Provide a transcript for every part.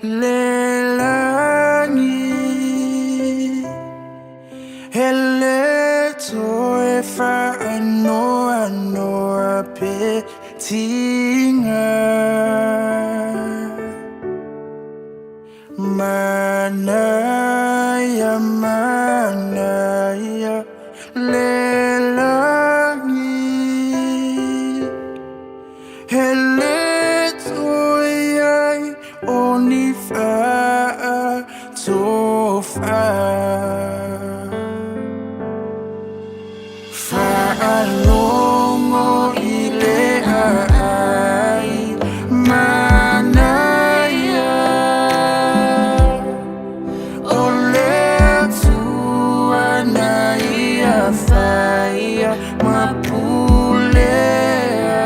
le lagi E le toe faanoanoa pe tiga Manaia, manaia le lagi E le toe i ai o ni faatofa Faalogo i le aai manaia O le Atua na ia faia ma pulea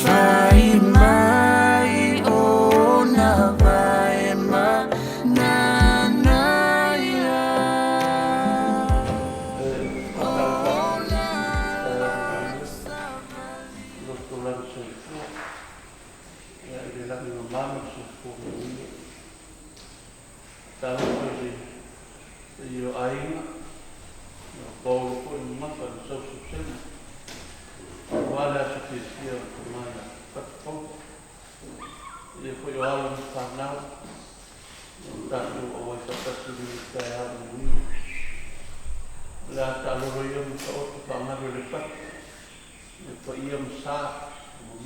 Fai mai ona vae mananaia Loto lagi soifua ia i le lagi mama ma le soifua manuia. Talofa i le paia o aiga, ia o paolo foi ma mafa i le sausausega aua le aso fiafia o le tama ia Patu Paula. Paia foi o alo ma fanau o tatou auai faatasi i lenei taeao manuia. O le a taalolo ia ma taoto faagalu e le fatu le paia ma sa,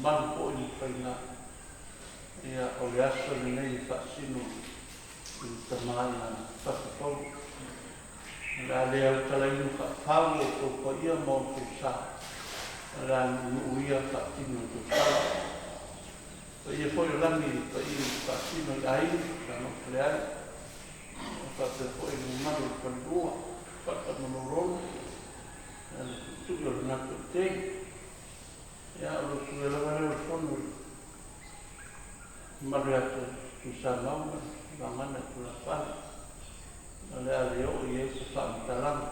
mamalu foi ma faiga. Ia, o le aso lenei e faasino i le tama ia Patu Paula. O le a le autalaina faafau o outou paia ma outou sa, o le a nuunuu ia faatino i tautala. Paia foi o lagi i paia i faasino i aiga sa nofo ai, faapea foi le mamalu o le falelua, Fata ma Lololo, le tuitui o lena toatele. Ia, o lo sui lava lea o le fono i mamalu ia Tuisamau ma le vagana i tulafale. O le a le oo i ai se faamatalaga.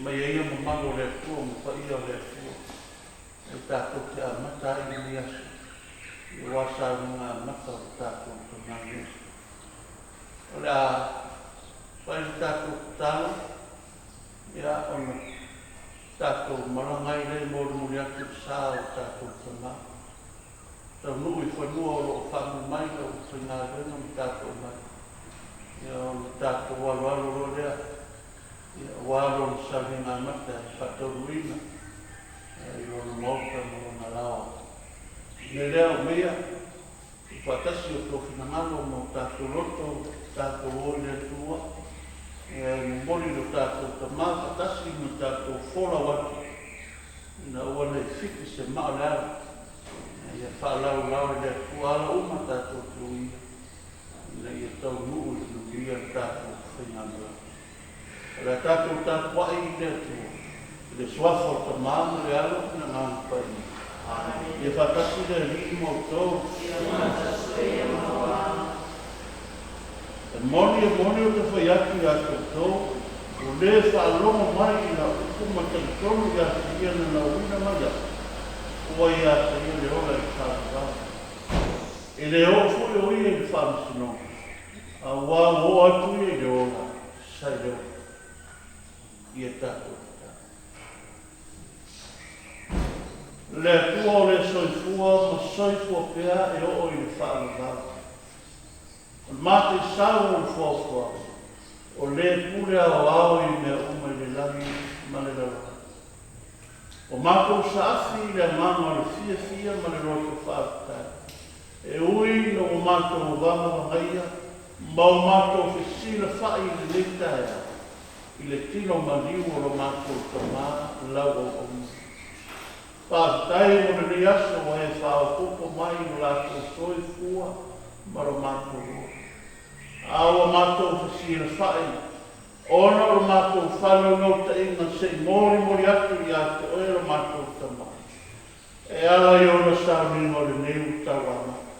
Mai ia mamalu o le Atua ma paia o le Atua e tatou te amata ai lenei aso aua saunoaga amata o le tatou Tamalii. O le a fai le tatou tatalo, ia, ona tatou malaga ai lea e molimoli atu le sa o tatou tama. Taunuu i fanua o loo faamu mai le aufaigaluega ma tatou mai. Ia, ona tatou aloalo loa lea, ia, aua lona sauniga amata e faataunuuina i lona maota ma lona laoa. Le lea o meia, faatasi o tou finagalo ma o tatou loto, tatou o i le Atua, e momoli lo tatou tama faatasi ma tatou folau atu, ina ua nei fiki se maa o le ala, ia faalaulao i le Atua ala uma tatou te uia, ina ia taunuu i le manuia le tatou faigamalaga. O le a tatou tapuai i le Atua, i le suafa o le Tama ma le Alo ma le Agaga Paia. Ia faatasi le Alii ma outou. E moni, e moni ou te fai atu iā te outou, o lē faalogo mai i lau upu ma talitonu iā te ia na nauina mai au, ua iā te ia le ola i le faavavau. E le oo foi o ia i le faamasinoga, a ua ua oo atu ia i le ola, sa i le ola. Ia tatou tatalo. Le Atua o le soifua ma soifua pea e oo i le faavavau. O le mataisau o le fuafuaga, o lē pule aoao i mea uma i le lagi ma le lalolagi. Ua matou saafi i le agaga o le fiafia ma le loto faafetai, e ui ina ua matou vagavagaia ma ua matou fesilafa'i i lenei taeao i le tino maliu o lo matou tama lau auauna. Faafetai mo lenei aso ua e faaopoopo mai i lo latou soifua ma lo matou ola. A ua matou fesilafa'i ona o lo matou faanaunautaiga se i molimoli atu iā te oe lo matou tama, e ala i ona sauniga o lenei ua tauamata.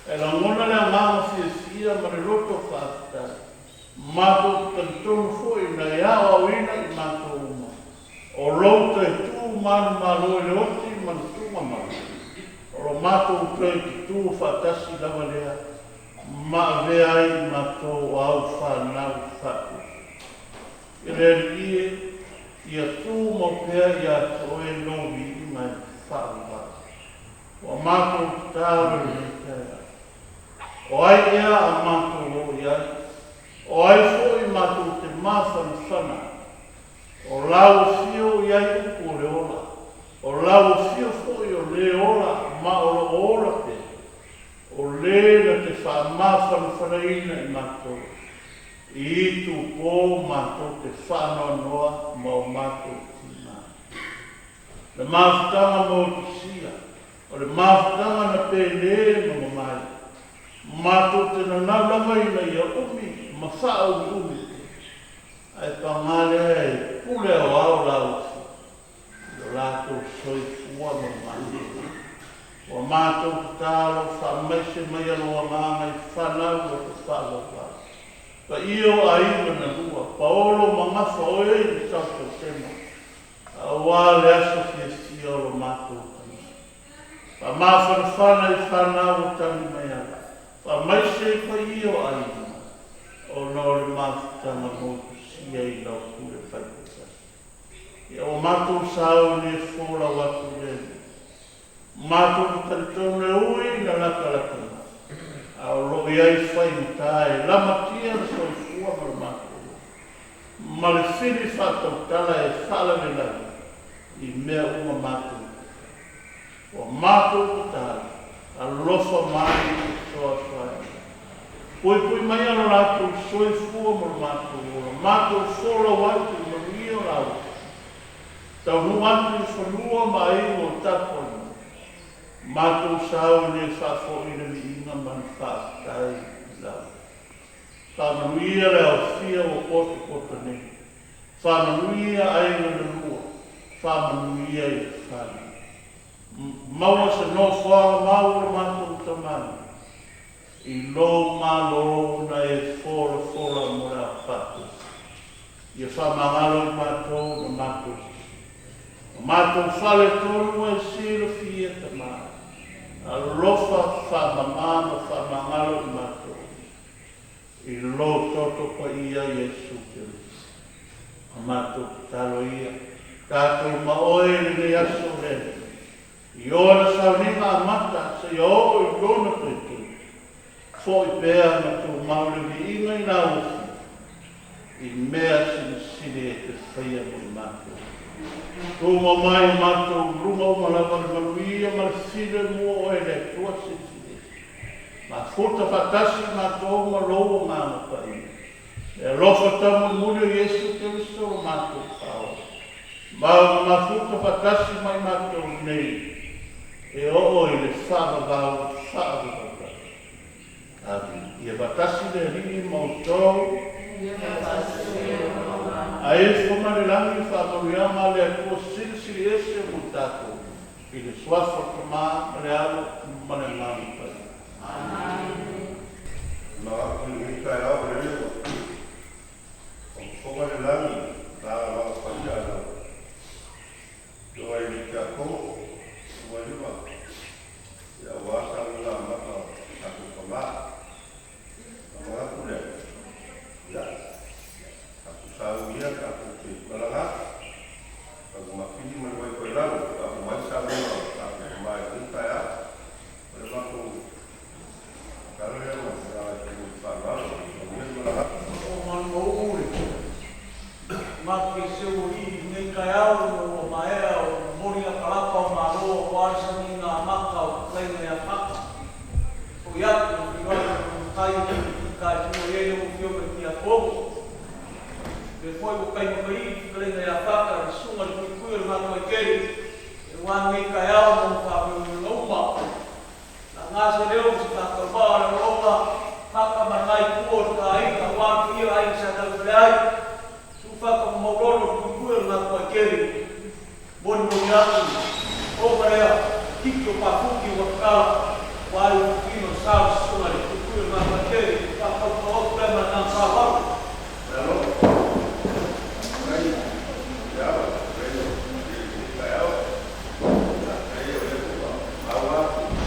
E lagona le agaga fiafia ma le loto faafetai, matou te talitonu foi na e aoaoina i matou uma, o lou toe tu manumalo i le oti ma le tuugamala. lo matou toe tutū faatasi lava lea ma avea ai i matou o au fanau faatusa. E le Alii e, ia tumau pea ia te oe lou viiga e faavavau. Ua matou tatalo i lenei taeao. O ai ea a matou oo i ai? O ai foi matou te mafanafana ai? O lau afio i ai upu o le ola, o lau afio foi o lē ola ma o lo o ola pea, o lē na te faamafanafanaina i matou, i itu pō matou te faanoanoa ma o matou tiga. Le mafutaga motusia, o le mafutaga na pēlē ma mamae, matou te nanau lava ina ia umi ma faaumiumi pea. Ae pagā lea e pule aoao lāua fia i lo latou soifua ma lo matou. Ua matou tatalo, faamaise mai a lou agaga i fanau loto faavauvau. Paia o aiga na lua, paolo ma gafa o e i sausausema, aua le aso fiafia o lo matou tagata. Faamafanafana i fanau o tali mai ala, faamaise i paia o aiga, ona o le mafutaga motusia i lau pule faitoatasi. Ia ua matou sao i le folau atu i le Alii. Matou te talitonu e ui ina latalata mai, a o lo o i ai faigata e lamatia le soifua ma le matou ola, ma le fili faatautala e faalavelave i mea uma matou te fai. Ua matou tatalo, alofa mai ma fesoasoani mai. Puipui maia lo latou soifua ma lo matou ola, matou folau atu i manuia o la outou. Taunuu atu i fanua ma aiga o tapuai mai. Matou sao i le faafoi le viiga ma le faafetai i lau. Faamanuia le aofia ua potopoto nei. Faamanuia aiga na lua. Faamanuia i le fale. Maua se nofoaga mau o le matou Tamalii i lou Malo na e folafola mo le aofaatasi. Ia faamagalo i matou na matou sese. Ma matou fale tonu e silafia Tama. Alofa faamama ma faamagalo i matou i lou toto paia Iesu Keriso. A matou tatalo ia, tatou ma oe i lenei aso o le Alii, i ona sauniga amata seia oo i lona toetoe, foi pea ma tumau le viiga i lau Afioga i mea silisili e te faia mo i matou. Tumau mai o matou luga uma lava le manuia ma le filemu o oe le Atua Silisili Ese. Mafuta faatasi matou ma lou Agaga Paia. Le alofa taumolimoli o Iesu Keriso lo matou Faaola, ma ua mafuta faatasi mai matou nei e oo i le faavavau faavavau lava. Amene. Ia faatasi le Alii ma outou. A ifo mai le lagi faamanuiaga a le Atua Silisili Ese mo tatou, i le Suafa o le Tama ma le Alo ma le Agaga Paia. Manatu i lenei taeao o lele ua fofoga le lagi i lagalaga paia a lau Afioga i le Tiakono Tamalima, ia aua saunoaga amata o tatou tama. Ona manatu lea, ia, tatou sauni ia tatou te malaga atu, tatou mafili ma le vaitoelalo e faauma ai saunoaga a tatou tama i lenei taeao. O le matou tatalo lea ma le agaga e momoli faaaloalo, manuia le malaga atu. O malumauu le mafufeseu o alii i lenei taeao ina ua maea o momoli lapalapa o malo aua le sauniga amata o fetalaiga ia Fata. Foi atu ma feiloai ma lona matai e fitaituga i ai lau Afioga i Tiakono. Lea foi ua taimakaii le fetalaiga ia Fata le susuga i le Puipui o le Matuaitele aua lenei taeao ma ona faamoemoega uma. Laga se leo ma se faatauvaa o le olaoga, Fata ma lena itu o le ta aiga aua le paia o aiga sa taufaleai, Susu Fata ma Maulolo le Puipui o le Matuaitele. Molimoli atu o malea tiki o pafuki ua tatala ua ai ua sa o le susuga i le Puipui o le Matuaitele faatautau atu lea ma le agaga faaaloalo. Malo, faafetai i alo i lenei taeao. Faafetai o lea foi ua maua atu.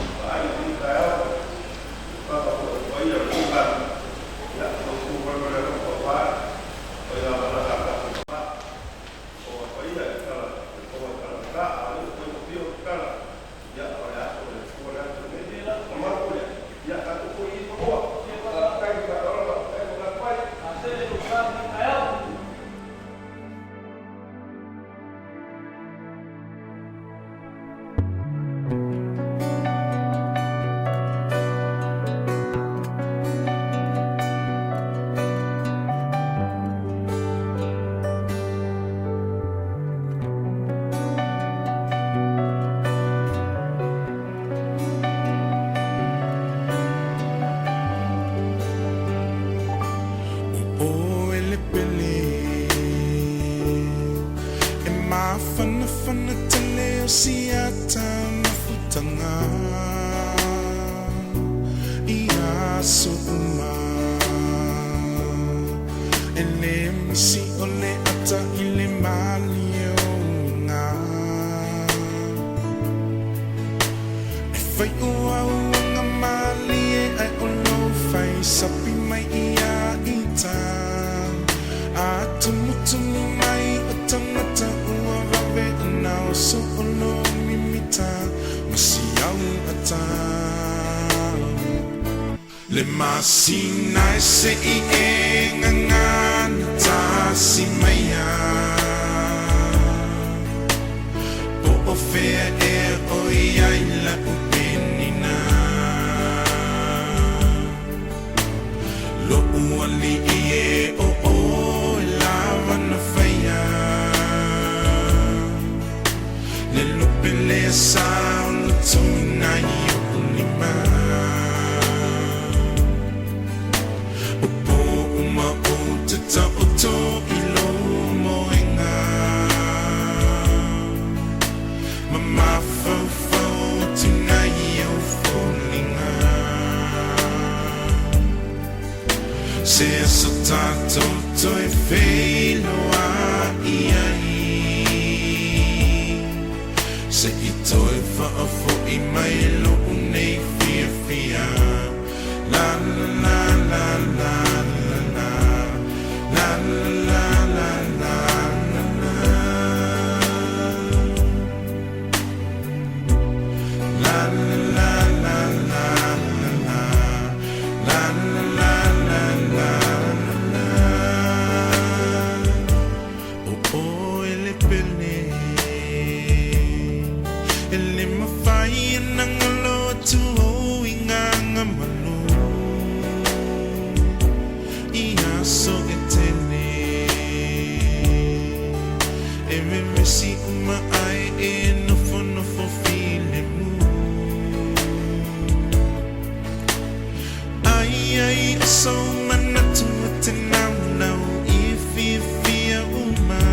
aso uma. E le misi o le ata i le malie o uiga. E fai o au aga malie ae o lou fai sapi mai ia ita. A tumutumu mai o tagata ua vave ona oso o lo mimita ma si au ata. Le masina e se'i e gagana tasi maia. Po o fea ea o i ai la'u penina. Lo'u ali'i e o oe lava na faia. Le lupe lea sa ona tuuina i o'u lima. O pō uma ou te taoto i lou moega. Ma mafaufau atu nai ou foliga. Se aso tatou toe feiloai ai. Se'i toe faafo'i mai lo'u nei fiafia. La la la la la la. La la la la la la. La la la la la la. La la la la la la. O oe le pele. E le mafai ona galo atu ou igaga malu. I aso e tele. E vevesi uma ai e nofonofo filemu. Ai ai o sou manatu e te naunau i fiafia uma.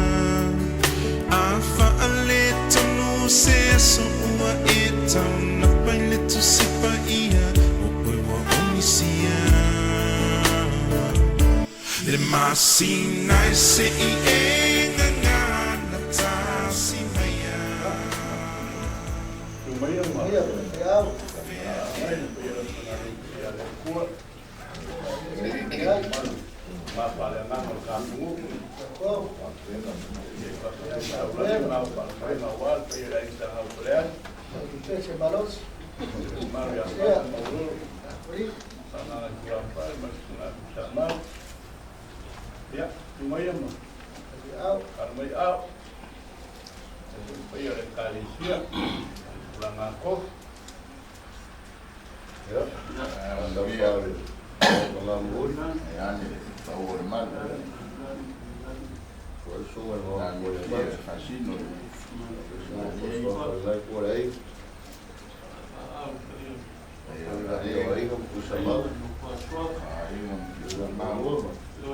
A faaletonu se aso ua e taunapa i le Tusi Paia o oe ua ou misia. Le masina e se'i e gagana tasi maia. Maia ma. Ia, au. Mai le paia o le ia le Atua. Ia, Ma pa le agaga o le tatou ko. Ia pa ma pa pa ma wa paia le aiga sa Gaufaleani. Te se malos. Ma ia pa ma ulu. Ori. Sa na kura pa ma na sa ma. Ia, maia ma. Au. Al mai au. Paia le ekalesia. Tulaga ko. Ia, anda pale. Ngamuri. Yani, tau o le malu. Foi sunga no Nani mo le e ma. fasino. Lai por aí. E Aí como puxa mal. Aí não La mau. La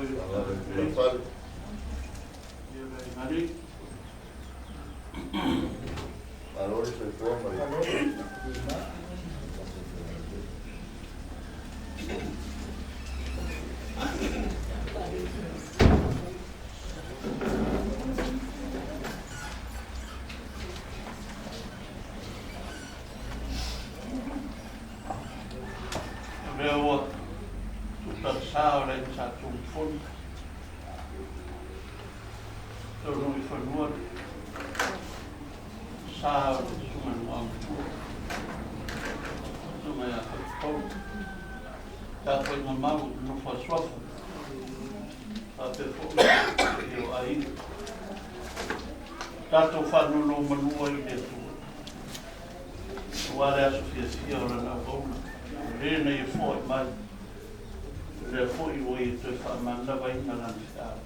pale. Valores se forma. Lea ua tutatā o le sa tumufono. Taunuu i fanua le sa o le susuga i le Igoamatua, susuga ia Faipau. Tapuaiga mau i le nofo a suafa, faapea foi le o aiga. Tatou faanonomanu ai i le Atua. Aua le aso fiafia o lana auauna. O lē na ia fo'i mai. O lea foi ua ia toe faamanavaina lana feau.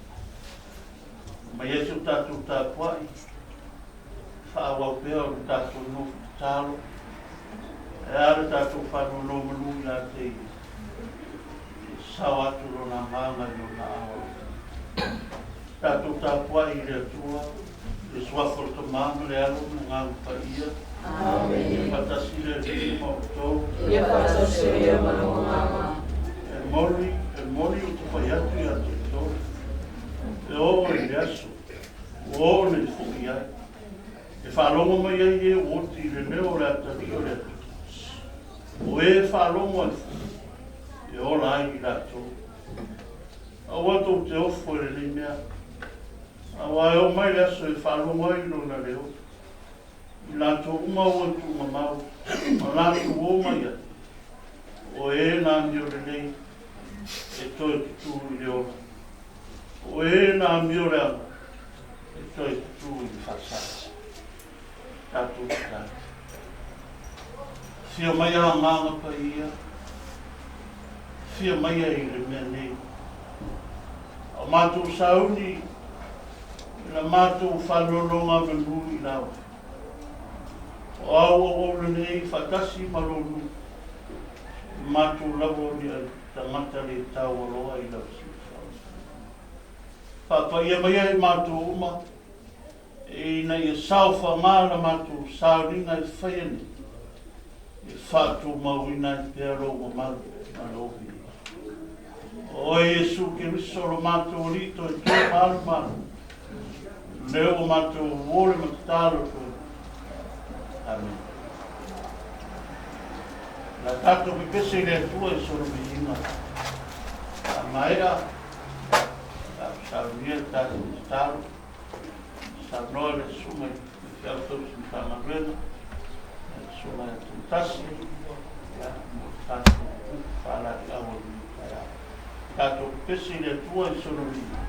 Mai ai se o tatou tapuai, faaauau pea o le tatou nofo tatalo. E a le tatou faanonomanu ia te ia. Sao atu lona agaga i lona aao alofa. Tatou tapuai i le Atua, le suafa o le Tama ma le Alo ma le Agaga Paia. Amene. Ia faatasi le Alii ma outou. Ia faatasi ai ma lou agaga. moni, e moni ou te fai atu ia te outou, e oo i le aso ua oo nei foi i ai, e faalogo mai ai e ua oti i le leo o le atalii o le Atua, o e faalogo ai foi, e ola ai i latou. Aua tou te ofo i lenei mea, auā e oo mai le aso e faalogo ai lona leo, i latou uma ua tuugamau ma latou o mai ai, o e na amio lelei e toe tutū i le ola, o e na amio leaga e toe tutū i le faasā. Tatou tatalo. Afio mai a Agaga Paia, afio mai ai i le mea nei. A o matou sauni i la matou faanonogamanu i lau Afioga. O au auauna nei faatasi ma lou nuu, o matou lava o ni tagata le taualoa i lau silasila. Faapaia mai ai matou uma, ina ia saofaga la matou sauniga e faia nei, e faatumauina ai pea lou mamalu ma lou viiga. O oe Iesu Keriso lo matou Alii toetoe ma alu malo, lea ua matou uo le ma tatalo atu ai. Amene. O le a tatou pepese i le Atua i sona viiga. A maea, o le a saunia le tatou tatalo. Saunoa le Susuga i le Feau Tausi Matagaluega, le Susuga ia Tuitasi, ia, mo le tatou upu faalaeiau o lenei taeao. Tatou pepese i le Atua i sona viiga.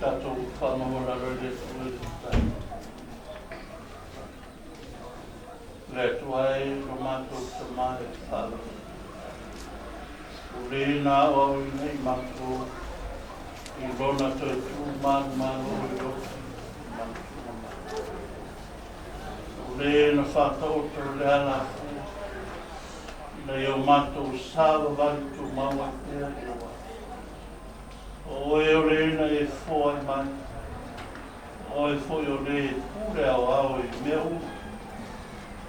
Tatou faamaualalo i le Atua i le tatalo. Le Atua e lo matou Tama e faalogo. O lē na aoaoina i matou i lona toe tu manumalo i loto i manatuga mai. O lē na faataoto le alafua ina ia o matou savavali tumau ai pea i lou alo. O oe o lē na e foai mai, o oe foi o lē e pule aoao i mea uma,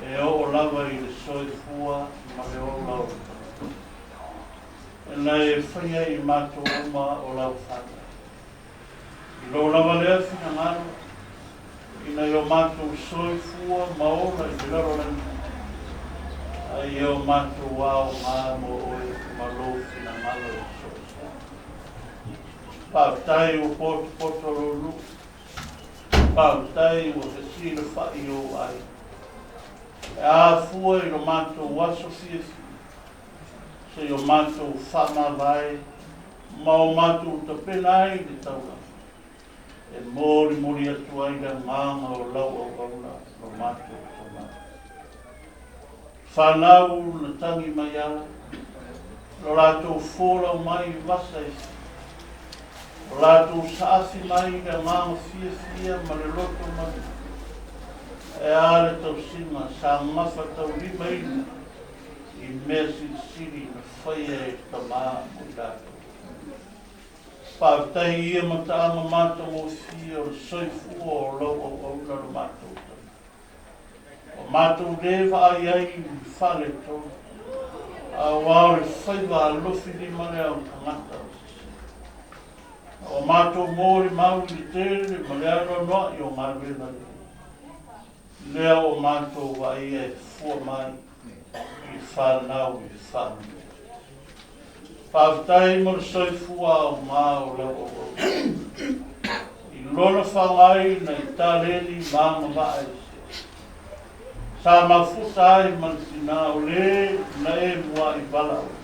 e oo lava i le soifua ma le ola o le tagata. E na e faia i matou uma o lau fanau. I lou lava lea finagalo, ina ia o matou soifua ma ola i le lalolagi, a ia o matou aoga mo oe ma lou finagalo e soosoo. Faafetai ua potopoto lou nuu, faafetai ua fesilafai ou aiga. E afua i lo matou aso fiafia, se i o matou faamavae ma o matou tapena ai le taulaga, e molimoli atu ai le agaga o lau auauna lo matou Tama. Fanau na tagi mai ala, lo latou folau mai i vasa e fia, o latou saafi mai i le agaga fiafia ma le loto malu, e a le tausiga sa gafataulimaina i mea silisili na faia e le Tama mo i latou. Faafetai i ia mataaga matagofie o le soifua o lau auauna lo matou Tama. Ua matou lē vaai ai i ni faaletonu, aua o le faiva alofilima lea o tagata o sese. A ua matou molimau i le tele ma le anoanoai o galuega lelei, lea ua matou vaaia e fua mai i fanau i faamanuia. Faafetai mo le soifua aoga o lau auauna i lona faaaogaina i taleni ma agavaa eseese. Sa mafuta ai ma le tina o lē na e mua'i valaauina.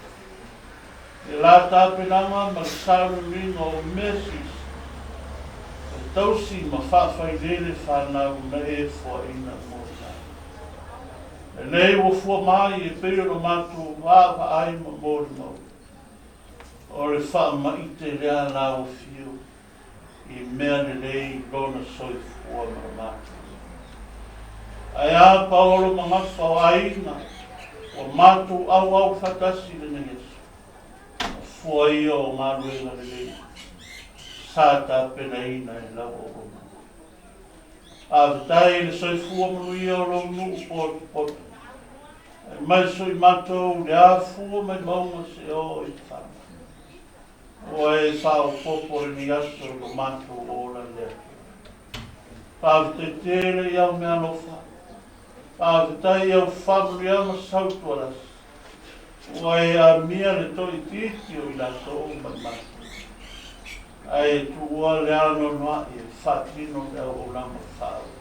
Le la tapenaga ma le sauniuniga o mea silisili e tausi ma faafailele fanau na e foaina mo i latou. Lenei ua fua mai e pei ona matou vaavaai ma molimau, o le faamaite lea lau afio i mea lelei lona soifua ma le matou. Ae a paolo ma gafa o aiga ua matou auau faatasi i lenei aso, o fua ia o galuega lelei sa tapenaina e lau auauna. Faafetai i le soifua manuia o lou nuu potopoto. Aemaise o i matou le afua mai mauga seia oo i fale. Ua e faaopoopo lenei aso i lo matou ola i le Atua. Faafetai tele i au meaalofa. Faafetai i au faamanuiaga sautualasi. Ua e amia le toaitiiti o i latou ma i matou, ae e tuua le anoanoai e faatino le auaunaga faaauau.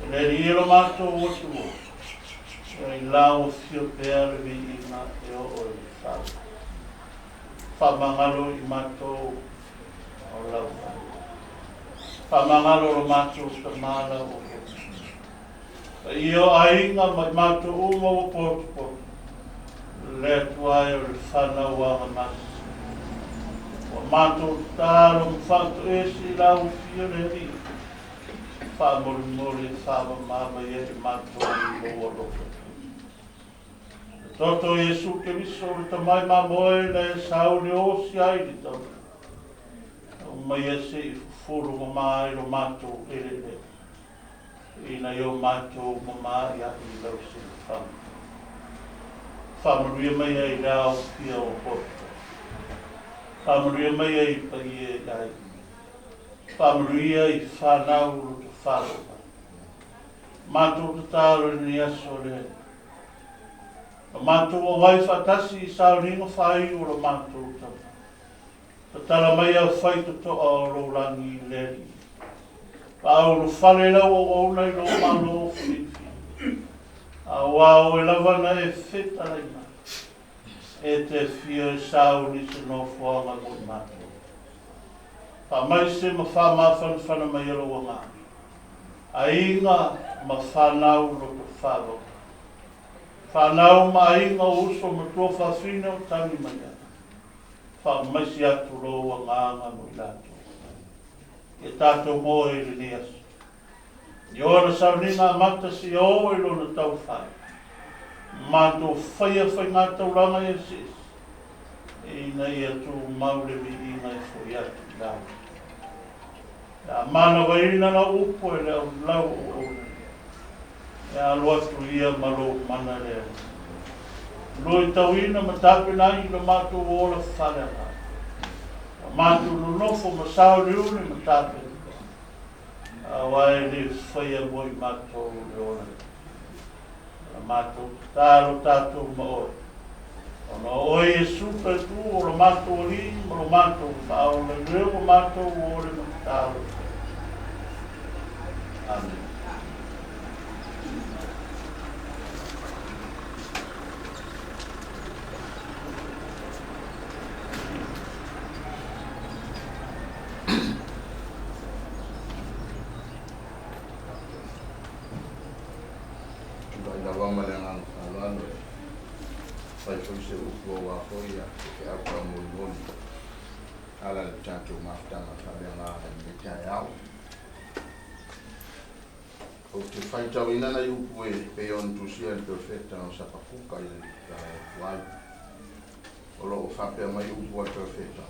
E le alii e lo matou Atua, ia i lau afio pea le viiga e oo i le faavavau. Faamagalo i matou o lau fanau. Faamagalo lo matou tama lau auauna. Paia o aiga ma i matou uma ua potopoto, le Atua e o le fanau agamasi. Ua matou tatalo ma faatoese i lau afio le Alii, faamolemole faamama mai ai i matou i lou alofa tele. Le toto o Iesu Keriso le Tamai Mamoe na e sauni osi ai le taulaga, aumaia se i fufulu mama ai lo matou eleele. Ina ia o matou mama aʻiaʻi i lau silafaga. Faamanuia mai ai i le ao fia o Portugal. Faamanuia mai ai i paia i aiga. Faamanuia i whanau loto whalo mai. Matou tatalo i lenei aso le Alii. Lo matou auai faatasi i sauniga faaiu o lo matou tama. Tatala mai au faitotoa o lou lagi i le Alii. Faaulufale lau auauna i lou Malo filifili. Aua oe lava na e fetalai mai, e te afio e sauni se nofoaga mo i matou. Faamaise ma faamafanafana mai e lou agaga, aiga ma fanau loto faavavau. Fanau ma aiga o uso ma tuafafine o tagi mai ai. Faamaisi atu lou agaga mo i latou. Ia tatou moe i lenei aso. I ona sauniga amata seia oo i lona taufai. Matou faia faigataulaga eseese, ina ia tumau le viiga e foi atu i lalo. Pe a manavaina lau upu e le aulau o auauna nei, e alo atu ia ma lou mana le Alii. Luitauina ma tapena ai i lo matou ola faaleagaga. Ua matou nonofo ma sauniuni ma tapena, aua e le faia mo i matou le ola nei. O la matou tatalo tatou ma oe, ona o oe Iesu Keritu o lo matou Alii ma lo matou Faaola i lea ua matou ole ma tatalo i ai. Amene. Tulai lava ma le agaga faaaloalo e fai foi se upu aua foi se feau taumolimoli e ala i le tatou mafutaga faaleagaga i lenei taeao. Ou te faitauina nai upu e pei ona tusia e le Perofeta o Sapakuka i le taeao tuai. O lo o faapea mai upu a le Perofeta,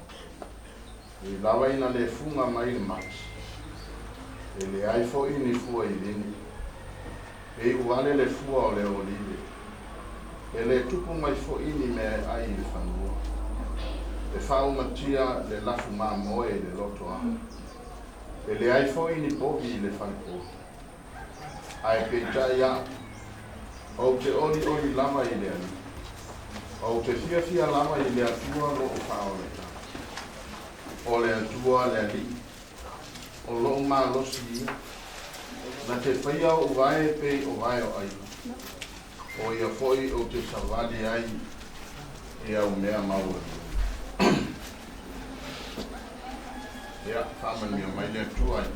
E ui lava ina le fuga mai le mati, e leai foi ni fua i vine, e iu vale le fua o le olive, e le tupu mai foi ni mea e ai i le fanua, e faaumatia le lafu mamoe i le lotoa, e leai foi ni povi i le falepovi. Ae peitai au, ou te olioli lava i le Alii, ou te fiafia lava i le Atua lou faaolataga. O le Atua le Alii, o lou malosi ia, na te faia ou vae pei o vae o aiga, o ia foi ou te savali ai i au mea maualuga. Ia, faamanuia mai le Atua i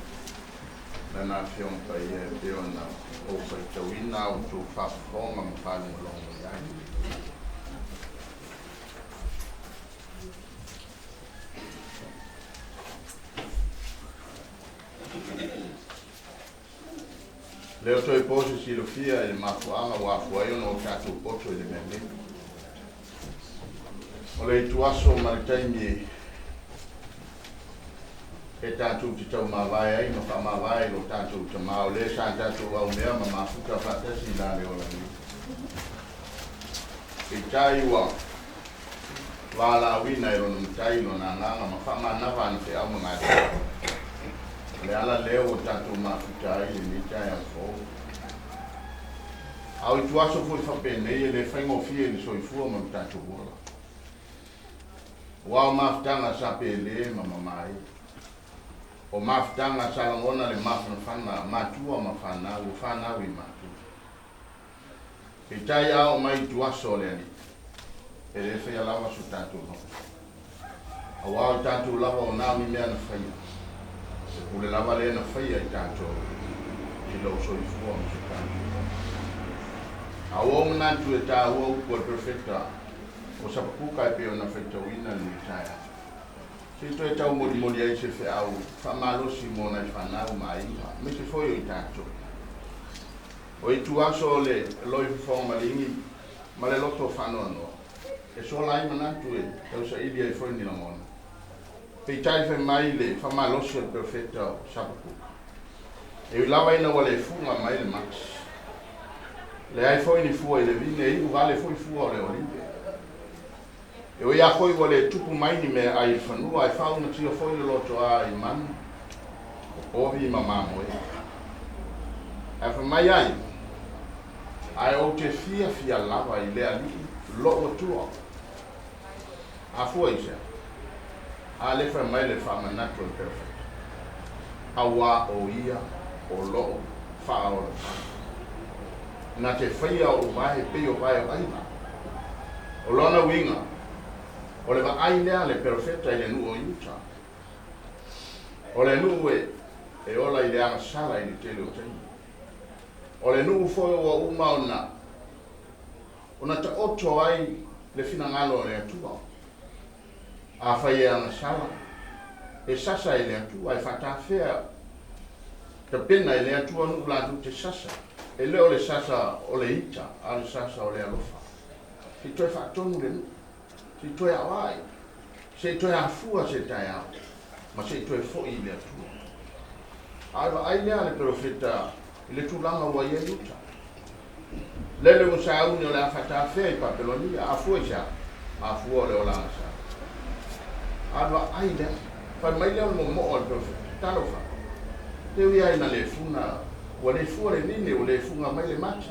Lana Afioga Paia e pei ona ou faitauina a outou faafofoga ma faalogologo i ai. Lea o toe po se silafia i le mafuaaga ua afua ai ona o tatou poto i le mea nei. O le ituaso ma le taimi e tatou te taumavae ai ma faamavae i lo tatou Tama o le sa tatou aumea ma mafuta faatasi i la le ola nei. Peitai ua valaauina e lona Matai lona agaga ma faamanava ana feau ma galuega. O le ala lea ua tatou mafuta ai i lenei taeao fou. A o ituaso foi faapenei e le faigofie i le soifua ma lo tatou ola. Aua o mafutaga sa pele ma mamae. O mafutaga sa lagona le mafanafana matua ma fanau, o fanau i matua. Peitai a oo mai i tuaso o le Alii, e le faia lava so tatou loto. Aua o i tatou lava o na o ni mea na faia, e pule lava le na faia i tatou i lou soifua ma so tatou ola. A ua ou manatu e taua upu a le Perofeta o Sapakuka e pei ona faitauina lenei taeao. Se i toe taumolimoli ai se feau faamalosi mo nai fanau ma aiga, aemaise foi o i tatou. O ituaso o le loi fofoga maligi ma le loto faanoanoa, e sola ai manatu e tausaili ai foi ni lagona. Peitai fai mai le faamalosi o le Perofeta o Sapakuka, E ui lava ina ua le fuga mai le mati, leai foi ni fua i le vine, e iu vale foi fua o le olive. E ui lava foi ua le tupu mai ni meaai i le fanua, ae faaumatia foi le lotoa i manu, o povi ma mamoe. Ae fai mai ai, Ae ou te fiafia lava i le Alii lou Atua. Afua i sea? A le fai mai le faamanatu a le Perofeta, Auā o ia o lou faaolataga, na te faia ou vae pei o vae o aiga. O lona uiga, o le vaai lea a le Perofeta i le nuu o Iuta, o le nuu e ola i le agasala i le tele o taimi. O le nuu foi ua uma ona Ona taoto ai le finagalo o le Atua. Afai e agasala, e sasa e le Atua, e faatafea tapena e le Atua nuu latou te sasa, e le o le sasa o le ita, a o le sasa o le alofa. Se i toe faatonu le nuu, se i toe aoai, se i toe afua se taeao, ma se i toe foi i le Atua. A o le vaai lea a le perofeta i le tulaga ua i ai Iuta. Lele ua sauni o le a faatafea i Papelonia, afua i se a? Mafua o le olaga sa. A o le vaai lea, fai mai lea o le momo'o a le perofeta, Talofa, te ui lava ina le funa, ua le fua le nini, ua le fuga mai le mati.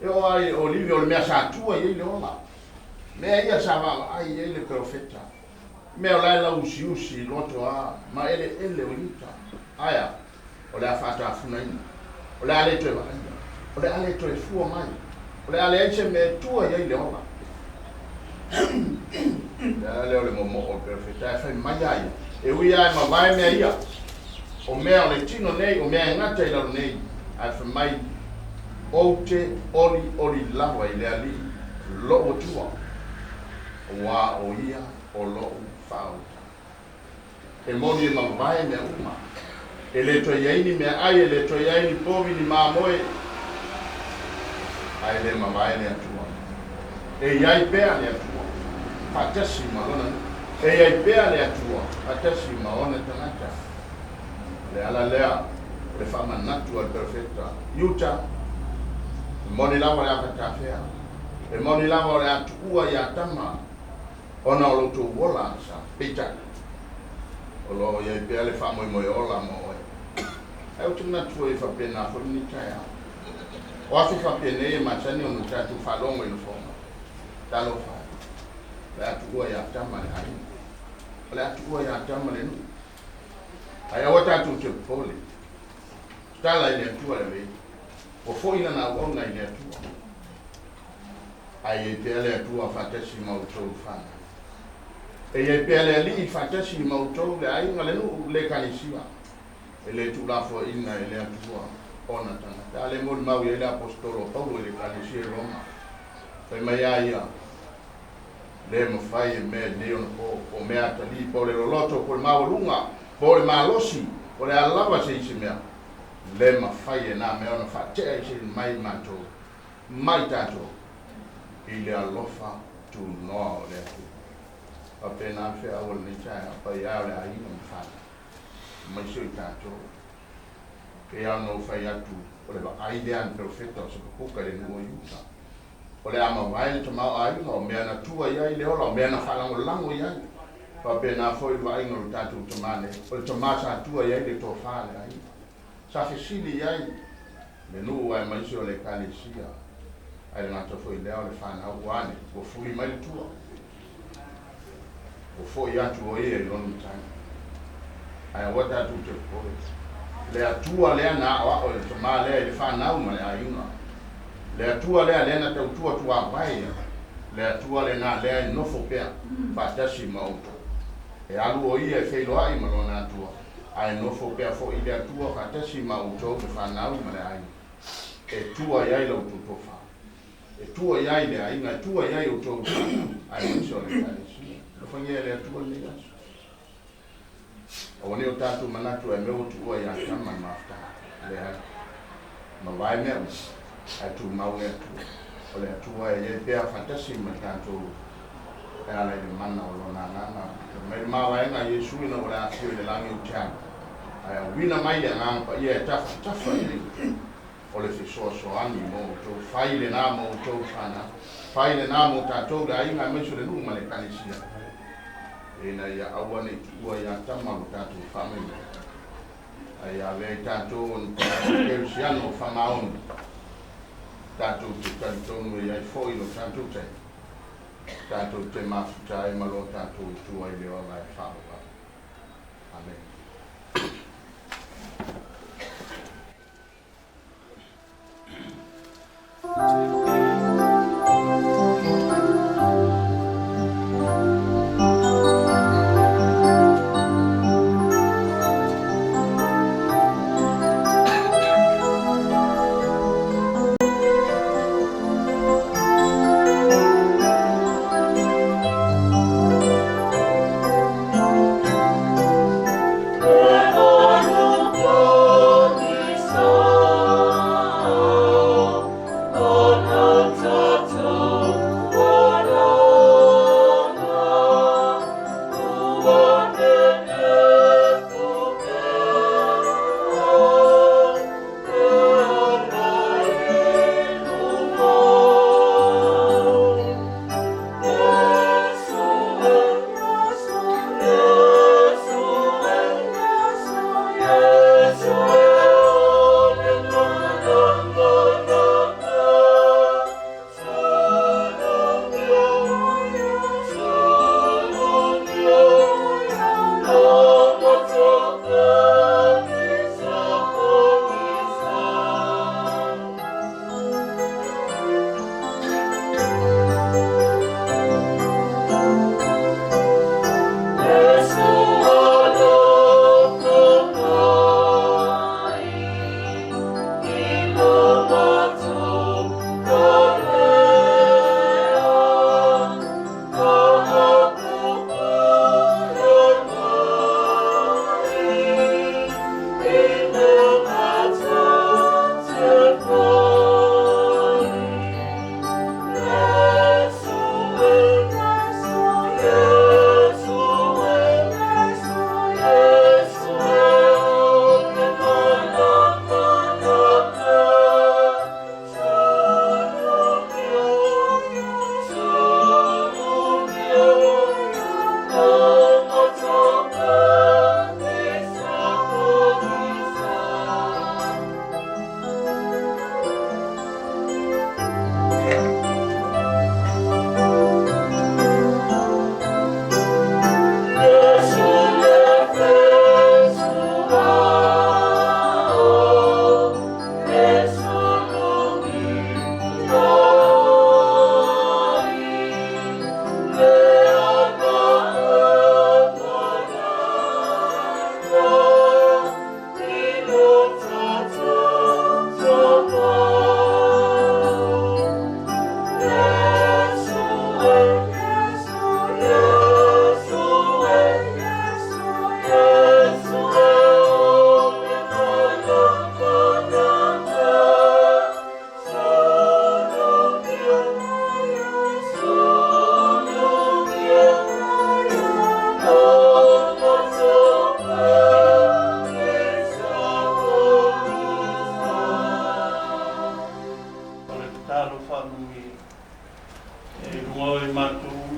E oo lava i le olive o le mea sa tua i ai le ola. Mea ia sa vaavaai i ai le perofeta. Mea o la e lauusiusi i loto a ma eleele o Iuta. Ae a? O le a faatafunaina. O le a le toe vaaia. O le a le toe fua mai. O le a leai se mea e tua i ai le ola. Le ala lea o le momo'o o le perofeta e fai mai a ia, E ui lava e mavae mea ia, o mea o le tino nei, o mea e gata i lalo nei, ae fai mai, Ou te olioli lava i le Alii lou Atua, auā o Ia o lou faaolataga. E moni e mavae mea uma. E le toe i ai ni meaai, e le toe i ai ni povi, ni mamoe, ae le mavae le Atua. E i ai pea le Atua, faatasi ma Lona nuu. E i ai pea le Atua, faatasi ma ona tagata. O le ala lea o le faamanatu a le perofeta, Iuta, e moni lava o le a fatafea, e moni lava o le a tuua ia Atama, ona o lo outou ola sa. Peitai, o lo o i ai pea le faamoemoe ola mo oe. Ae ou te manatu foi e faapena foi lenei taeao. O aso faapenei e masani ona tatou faalogo i lafoga. Talofa e, o le a tuua ia Atama le aiga. O le a tuua ia Atama le nuu. Ae aua tatou te popole. Tatala i le Atua le avei. Ua foi lana auauna i le Atua. Ae i ai pea le Atua faatasi ma outou fanau. E i ai pea le Alii faatasi ma outou, le aiga, le nuu, le ekalesia. E le tuulafoaiina e le Atua ona tagata. A le molimau i ai le Aposetolo o Paulo i le ekalesia i Roma, fai mai a ia, Le mafai e mea i lenei ona po, po o mea atalii, po o le loloto, po o le maualuga, po o le malosi, po o le a lava se isi mea, le mafai e na mea ona faatea ese mai matou mai tatou i le alofa tunoa o le Atua. Faapena le feau o lenei taeao, paia o le aiga ma fanau, aemaise o i tatou. Pei lava ona ou fai atu, o le vaai lea a le perofeta o Sepakuka i le nuu o Iuta. O le a mavae le tamaoaiga, o mea na tua i ai le ola, o mea na faalagolago i ai. Faapena foi le vaaiga o le tatou tama nei, o le tama sa tua i ai le tofa a le aiga. Sa fesili i ai le nuu aemaise o le Ekalesia, ae le gata foi i lea o le fanau ua ane, ua fuli mai le tua, ua foi atu o ia i lona matai. Ae aua tatou te popole. Le Atua lea na aoao i le tama lea i le fanau ma le aiga. Le Atua lea lea na tautua tuavae ai. Le Atua lenā lea e nofo pea faatasi ma outou. E alu o ia e feiloai ma lona Atua, ae nofo pea foi le Atua faatasi ma outou le fanau ma le aiga. E tua i ai la outou tofa. E tua i ai le aiga, e tua i ai outou le fanau, aemaise o le Ekalesia. Alofagia e le Atua lenei aso. Aua ne i o tatou manatu ae mea ua tuua ia Atama le mafutaga. Leai. Mavae mea uma, ae tumau le Atua. O le Atua e i ai pea faatasi ma tatou e ala i le mana o Lona Agaga. Fai mai le mavaega a Iesu ina ua le afio i le lagi ou te alu, ae auina mai le Agaga Paia e tafatafa i ai outou. O le fesoasoani mo outou. Fai lenā mo outou fanau. Fai lenā mo tatou le aiga aemaise o le nuu ma le Ekalesia, ina ia aua ne i tuua ia Atama lo tatou faamoemoe. Ae ia avea i tatou o ni tagata kerisiano faamaoni, tatou te talitonu e i ai foi lo tatou taimi, tatou te mafuta ai ma lo tatou Atua i le ola e faavavau. Amene.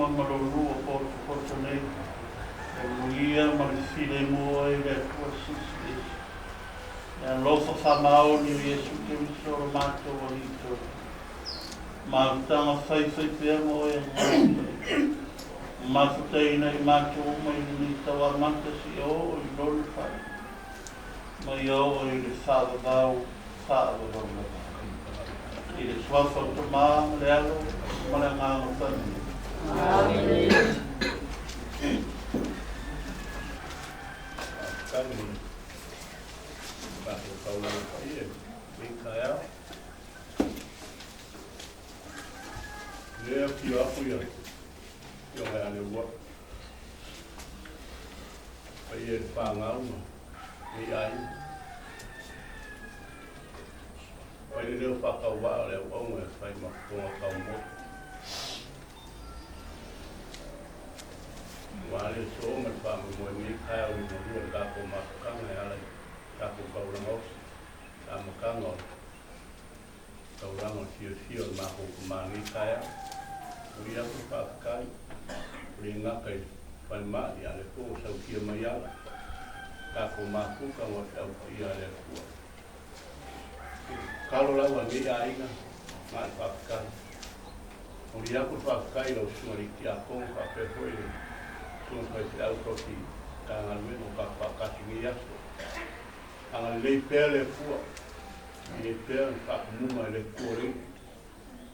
ma lua poto nei. E muia ma le filemu ai le Atua Silisili Ese. E alofa faamaoni o Iesu Keriso o le matou Alii tolu. Mafutaga faifai pea ma oe agaga mafutaina i matou uma i lenei tauamata seia oo i lona faaiuga. Ma ia oo i le faavavau faavavau lava. I le suafa o le Tamā ma le Alo ma le Agaga Paia. Amene. Faafetai mo le tatou taulaga paia i lenei taeao. O lea e afio atu ia Afioga ia Leuluai, paia i le fanau ma lenei aiga. Fai le leo faatauvaa o le auauna e fai ma fofoga taumoe. Aua le aso ma le faamoemoe i lenei taeao liugalua i le tatou mafutaga e ala i tatou taulaga osi, le amataga o le taulaga o le fiafia o le matou tama i lenei taeao. Momoli atu le faafetai, ua le gata i le falemai, a o lea foi ua sautia mai ala tatou mafuta ma feau paia a le Atua. Tatalo lava lenei aiga na o le faafetai. Momoli atu le faafetai i lau Susuga i le Tiakono faapea foi le Susuga Faifeau Tausi Matagaluega o tatou faatasi i lenei aso. Agalelei pea le Atua, agalelei pea le faatumuga i le Atua o le iu.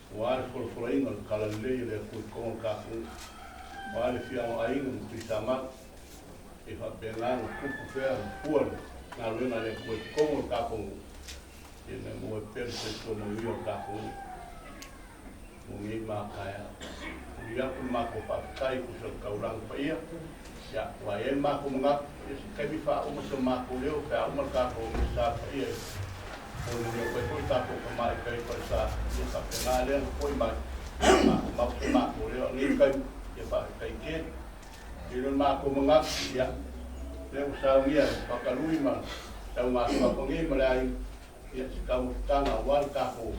Aua le folafolaina o le talalelei a le Atua i totonu o le tatou nuu. Aua le afioaga o aiga ma Tuisamau. E faapena ona tupu pea ma fua le galuega a le Atua i totonu o le tatou nuu, ia na maua ai pea le soifua manuia o le tatou nuu mo nei ma taeao. Momoli atu le matou faafetai i tusa o le taulaga paia, ia, ua i ai le matou manatu, ia se taimi faauma se matou leo pe a uma le tatou Misa paia i Fono atu ai foi tatou tama i tai i Falesa, ia faapena lea ona foi mai, matou mau se matou leo. A o lenei taimi, ia faafetai tele. I le matou manatu, ia, lea ua saunia e Fatalui ma Taugasoa nei ma le aiga, ia se taumafataga aua le tatou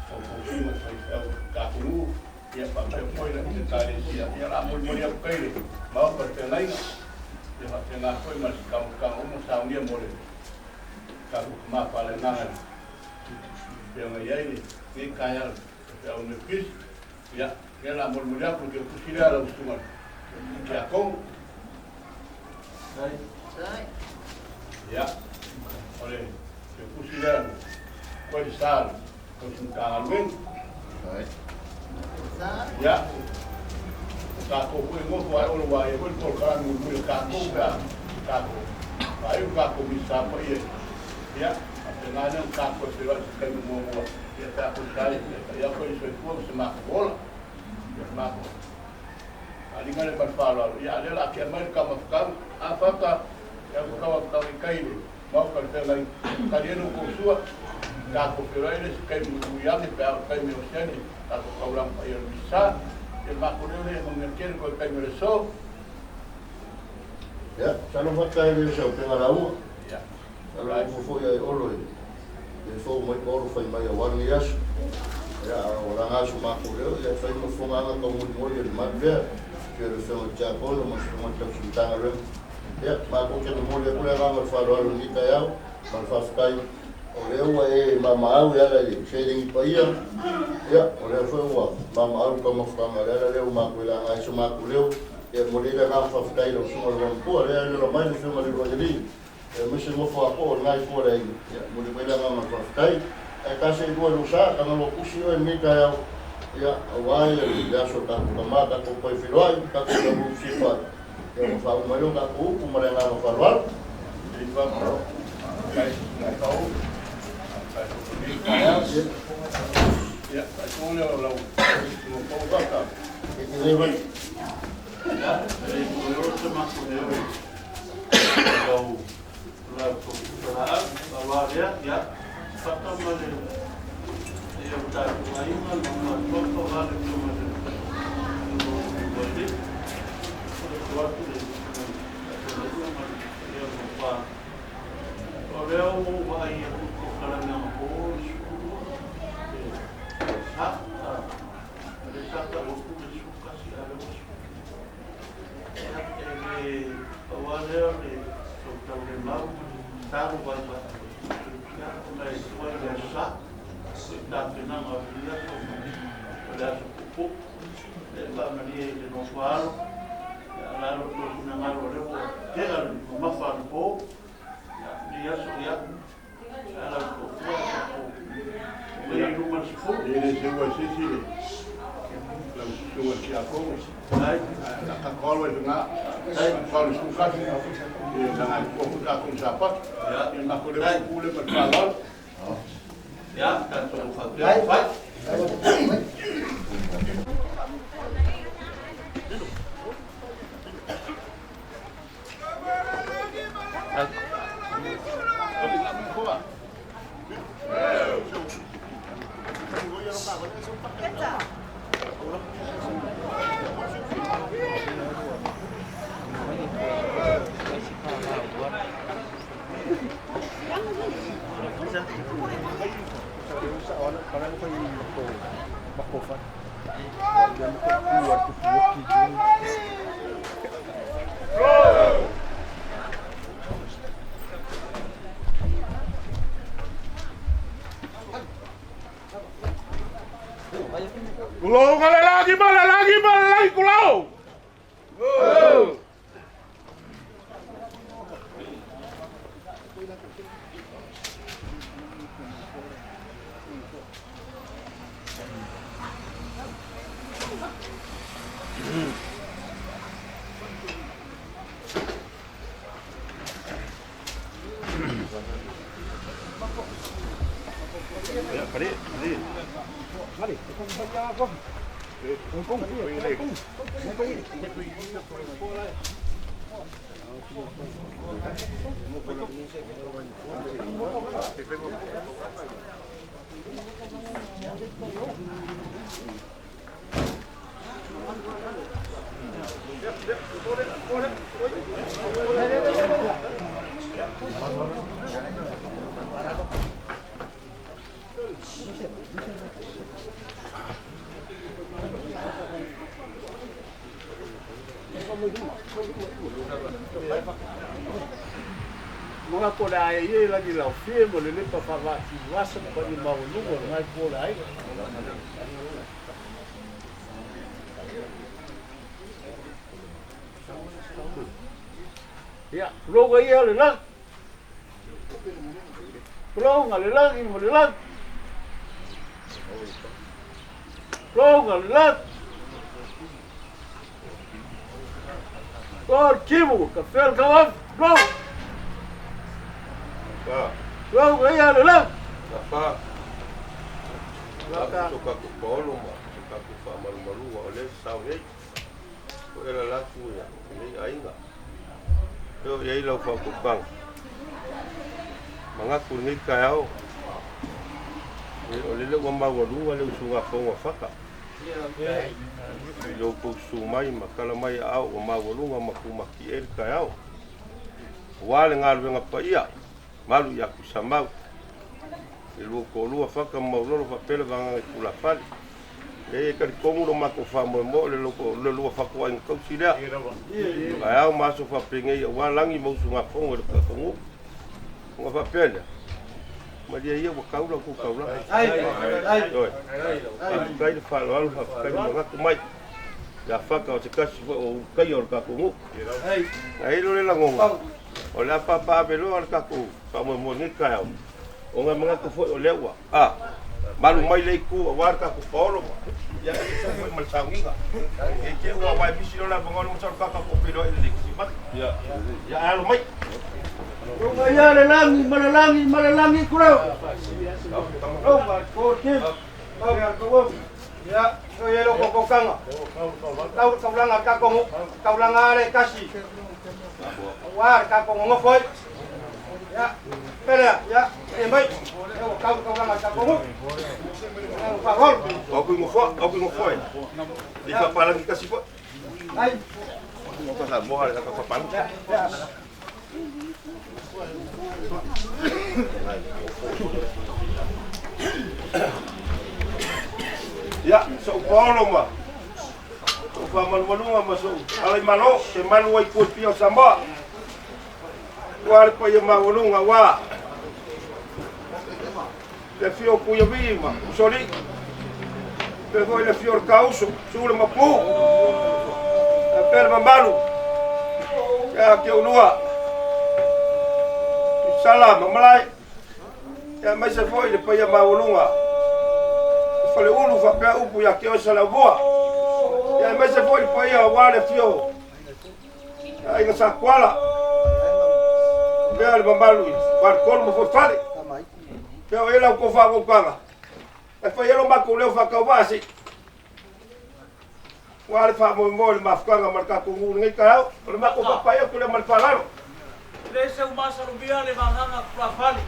tausiga o faifeau o le tatou nuu, ia faapea foi le Ekalesia. Ia o le a molimoli atu kai le Maota o le Feagaiga, ia faapena foi ma se taumafataga uma saunia mo le tatou tama faaleagaga e feagai ai lenei taeao i le faifeau Metotisi. Ia, lea o le a molimoli atu le teutusi lea a lau susuga i le Tiakono. Ia, o le teutusi lea koe le sa le tausi Matagaluega. Ia, o tatou foi e nofo ae olo ua ia foi le polokalame mulimuli a tatou pe a tatou faaiu le tatou Minisita paia. Ia, faapena lea ona tatou toe feiloai i se taimi muamua, ia pe a tusa ai e paia koe le soifua ma se matou ola. Ia, matou faaaliga lea ma le faaaloalo. Ia, a o lea o le a tea mai le tama fetau. A fata, e au tama fetau i tai i le Maota o le Feagaiga. Tali ai lo outou sua, tatou feiloai le isi taimi mulimuli ane pe a oo i le taimi o siani tatou taulaga paia o le Misa. Ia, matou leo lea e manuia tele toe taimi o le aso. Ia, masalo fata e le o se auupega lauga. Ia. Masalo ua foi ai Olo i le fou mai pa Olo fai mai aua lenei aso. Ia, a o laga so matou leo, ia e fai ma fofoga taumolimoli o le malu lea. Afio le Afioga i le Tiakono ma le Susuga i le Tausi Matagaluega. Ia, matou te momoli atu le agaga o le faaaloalo i lenei taeao ma le faafetai o lea ua e mamaau e ala i le seleni paia. Ia, o lea foi ua mamaau le taumafataga o le ala lea ua matou e laga ai so matou leo. Ia, momoli ai le agaga faafetai i lau Susuga i le Vaimapua, lea e lolo mai le Afioga i le Uluai Alii, aemaise nofo a po o lena itu o le aiga. Ia, momoli mai le agaga o le faafetai. Ae tasi ai lua i lou sa, Tagaloa tusi oe i lenei taeao, ia, aua ia le aso o tatou tama, tatou toe feiloai, tatou taunuu fesifa ai. Ia, ua faauma ai lea o tatou upu ma le agaga faaaloalo. Ia, faaitunga lea o lau susuga Fata. E te le vai. Ia, e le o se matou leo i lau tou pitolaau. Aua lea, ia, fata ma le ia o tatou aiga ma matuapa aua le Afioga i le Uluai. O le atu atu le faataunuuga ma le paia o le maupa. O lea ua ou vaai atu i le polokalame anapo o le 12 le sa, o lea sa tau atu le suka. Aua lea o le tautaulemau ma le tatalo vaivai, ia, ona e tua i le Aso Sa, i le tapenaga o lenei aso ma le aso puupuu, ia e faamalie i le nofo a alo, ia o le a lo outou finagalo o lea ua tea le mamafa anapo, ia, lenei aso, ia, a lau toafua tatou omai i luma le 10. E le seua e se isi lau susuga i le Tiakono. Ai. Ae o le a tatou alo ai i luga. Faalu 11, ia leaga e tua foi tatou i le Sapatu. Ia matou le puupuu lea ma le faaaloalo. Ia, tatou faapea ona fai. Tulou ka le lagi ma le lagi ma le lagi tulou. Mga po le ae ia lagi lau fie mo le lepa whavati wasa pa i maualuga o ngai po le aiga. Ia, kuloga ia le lagi. Kuloga le lagi mo le lagi. Kuloga le lagi. Kuloga kimu, ka fel ka waf, kuloga. Kuloga ia le lagi. Fa. So ka ku paolo ma, so ka ku fa malumalu o le sau nei. O ela laku ia, nei aiga. Eo ia i lau whaakopanga. Mangaku nei kai ao. O lele ua maualuga le usugafono a Faka. I lou pousu mai ma tala mai aao ua maualuga ma kumaki ai le taeao. Auā le galuega paia, malu ia Tuisamau. I lua toalua Faka ma Maulolo faapea le vagaga i tulafale. Leai e talitonu lo matou faamoemoe o le lua fatuaiga tausi lea. Taeao ma aso faapenei auā lagi ma usugafono i le tatonuu. Ona faapea lea, malie ia ua tau la outou taulaga. Ioe. Faafetai le faaaloalo, faafetai le manatu mai. Ia Faka o se tasi foi o ulutai o le tatou nuu. Na i ai loa le lagona, o le a papaaveloa le tatou faamoemoe i lenei taeao, ona e manatu foi o lea ua a malu mai le itu aua le tatou paolo ma ia e tusa foi ma le sauniga. E te ua aua e misi loa le avanoa le masalo kaka po feiloai le Kirisimasi. Ia ae alo mai. Tonga ia le lagi ma le lagi ma le lagi kuleu. Tonga ko te. Tonga ko. Ia, so ia lo kokokaga. Tau le taulaga a le tatou taulaga lava lea e tasi. Aua le tatou nonofo ai. Ia, pele ia, e mai. Ia ua tau le taulaga a le tatou nuu. Ia ua faaaloalo. Au kui ngofoa, au kui ngofoa e. I faapalagi tasi foi. Ai. Ko sa moha le ka faapalagi. Ia, so'u paolo ma so'u faamalumaluga ma so'u alaimalo te malu ai kua i pia o Samoa. Ua le paia maualuga aua le afio o Puiavii ma Usoalii, faapea foi le afio o le Kauso, Sula ma Pu, faapea le mamalu ia te oulua, Sala ma Malae, aemaise foi le paia maualuga i Faleulu faapea upu ia te oe Saleaumua, aemaise foi le paia aua le afio o Aiga Sakuala, faapea le mamalu i Faletolu ma Fuaifale. Pea o e lau tou faautautaga, ae fai ai lo matou leo faatauvaa se i aua le faamoemoe i le mafutaga ma le tatou nuu i lenei taeao. O le matou faapai atu lea ma le faaaloalo. E le seu masalomia le vagaga tulafale.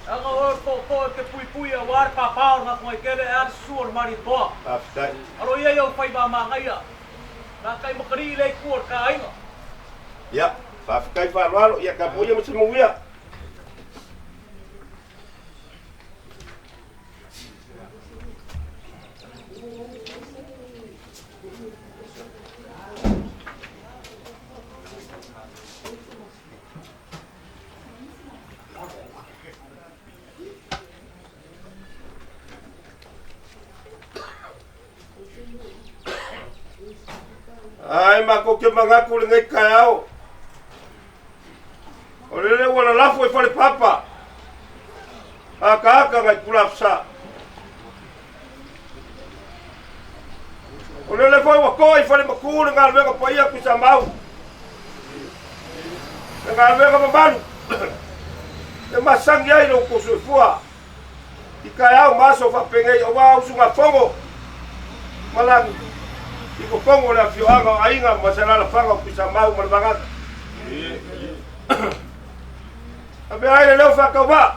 Leaga o oe o le tootoo e te puipui aua le papa o le Gatogaitele ae a le susu o le Malietoa. Faafetai. Alo ia i ou faiva manaia. Na tai makalii le itu o le ta aiga. Ia, faafetai faaaloalo, ia tapuaia ma se manuia. Ai matou te manatu i lenei taeao, o lele ua lalafo i Falepapa, ataata nai pulafesa. O lele foi ua toa i Falematu le galuega paia Tuisamau, le galuega mamalu e masani ai lo outou soifua i taeao ma aso faapenei aua usugafono ma lagi i totonu o le afioaga o Aiga ma se alaalafaga o Tuisamau ma le Vagaga. Avea ai le leo faatauvaa,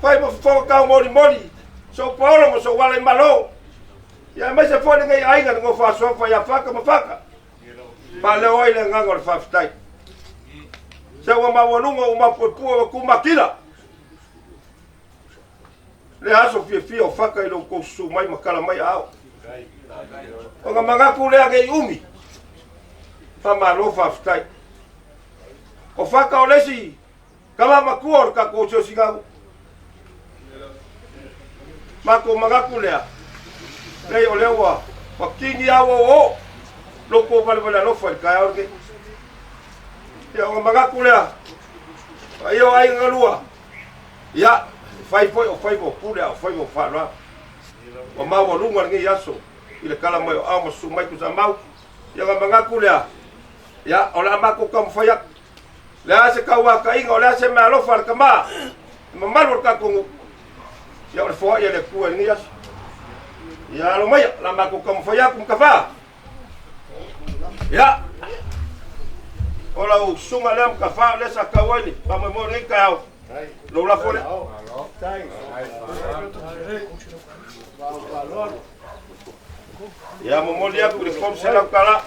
fai ma fofoga taumolimoli, sou paolo ma sou ala i Malo, ia aemaise foi lenei aiga le nofo asoafa ia Faka ma Faka. Faaleo ai le agaga o le faafetai. Se ua maualuga ua mapuepue ua tumatila. Le aso fiafia o Faka i lo outou susu mai ma tala mai aao. Ona manatu lea nei umi. Faamalo faafetai. O Faka o le isi tama matua o le tatou siosigalu. Matou manatu lea, nei o lea ua kini au o o lo outou valevale alofa i le taeao lenei. Ia ona manatu lea, paia o aiga galua, ia, e fai foi o faiva o pule a o faiva o faaaloalo. Ua maualuga lenei aso i le tala mai o ao ma susu mai Tuisamau. Ia ona manatu lea, ia, o le a matou taumafai atu. Le a se tauataiga, o le a se meaalofa a le tama, le mamalu o le tatou nuu. Ia o le foai a le Atua i lenei aso. Ia alo maia, o le a matou taumafai atu Matafa. Ia, o lau susuga lea Matafa, o lea sa tau ai le faamoemoe o lenei taeao. Lou lafo lea. Ia momoli atu i le $300.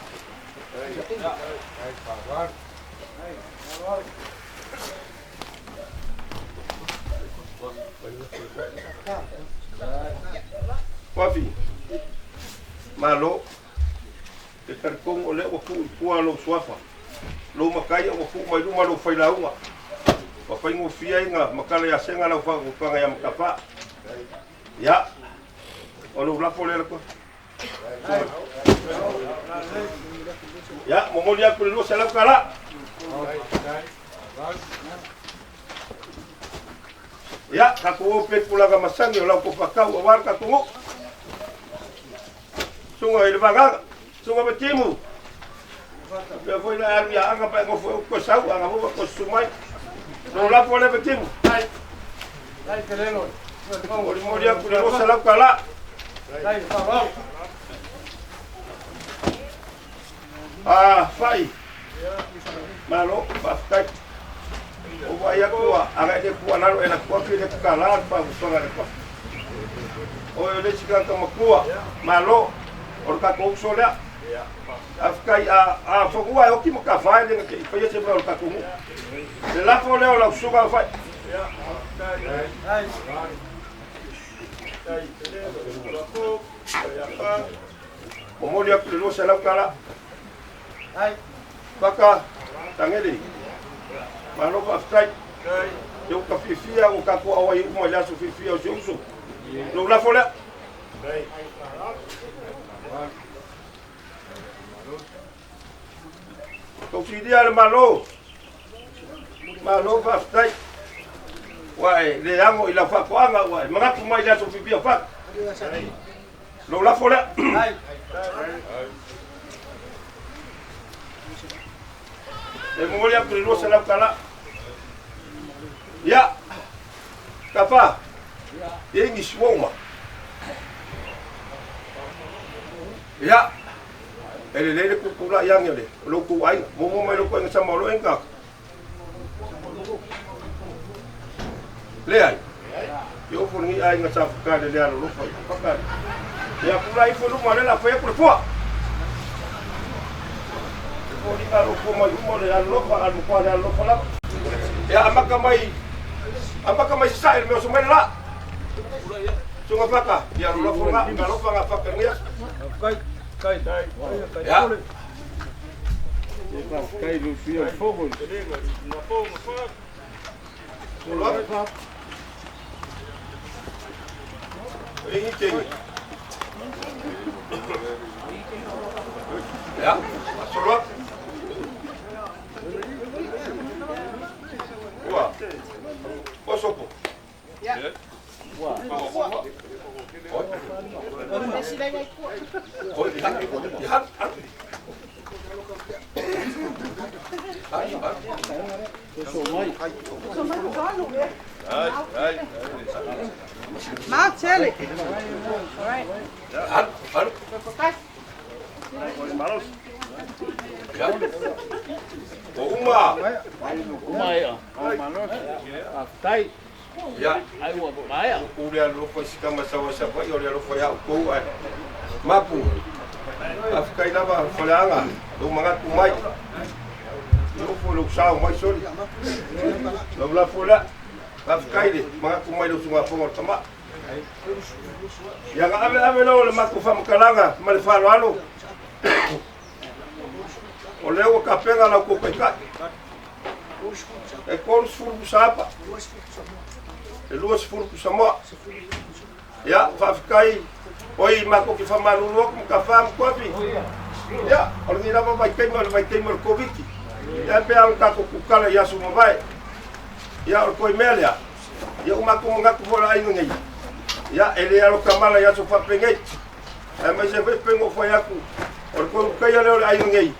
Wafi, malo, te talitonu o lea ua tuu i tua lou suafa, lou matai ua tuu mai luma lou failauga, ua faigofie ai na matala ia Sega lau faautautaga ia Matafaa. Ia, o lou lafo lea Latua. Ia, momoli atu le $200. Ia, tatou o pe tulaga masani o lau tofakau aua le tatou nuu. Susuga i le Vagaga, Susuga Matimu. Pea foi la alu ia anga pa e nofo e uku e sau, anga foi ko susu mai. Lou lafo le Matimu. Molimoli atu le $200. Ah, fai. Malo, faafetai. O vaai atu ua agai le tua lalo e la tua fi le kala le faafuafuaga le kofi. O le isi tagata matua, malo, o le tatou uso lea. Faafetai a a fanua e oti ma tafa e le na te i faia se mea o le tatou nuu. Le lafo lea o lau susuga o fai. Momoli atu le $200. Faka, tagele. Malo faafetai. Ia ua ta fiafia ua tatou auai uma i le aso fiafia o si ou uso. Lou lafo lea. Tausilia le Malo. Malo faafetai. Ua e le ago i lau faatoaga ua e manatu mai i le aso fiafia o Fata. Lou lafo lea. E momoli atu le 200 tala. Ia, Tafa, e i nisi ua uma. Ia, e lelei le tutulai ane o le o lo outou aiga. Muamua mai lo aiga sama o lo enga. Leai. E ofo lenei aiga sa fakale le alolofa i fakale. Ia pula ifo luma le la fai atu le fua. E foliga lo fua mai uma le alolofa al mukua le alolofa lava. Ia amaka mai sasae le mea o so mai le la. Sunga faka, ia alolofa nga, alofa nga faka ngia. Kai, kai, kai, kai. Ia. Kai lu fia o fogo. Solo. Ingi tengi. Ia, solo. Ua. O sopo. Oi, ia, ia. Ai, ai. Meget tælle. Alu, alu. Ia. O uma. Uma ia. Faafetai. Ia. Ai ua maea. U le alofa i si kama sawa Savaii o le alofa iā outou ae mapu. Faafetai lava faleaga lou manatu mai. E ofo i lou sao mai soli. Lau lafo lea. Faafetai le manatu mai le usugafono a le tama. Ia na ave ave lea o le matou faamatalaga ma le faaaloalo. O lea ua tapena la outou taitai. E 30 pusa apa. E 20 pusa moa. Ia, faafetai. Oi, matou te faamalulu atu ma tafā ma tuafi. Ia, o lenei lava vaitaimi o le vaitaimi o le Koviti. Ia, e pei lava ona tatou kukala i aso mavae. Ia, o le toe mea lea. Ia, ua matou manatu foi o le aiga nei. Ia, e le alotamala i aso faapenei. Aemaise foi pei ona ou fai atu, o le toe utaia lea o le aiga nei.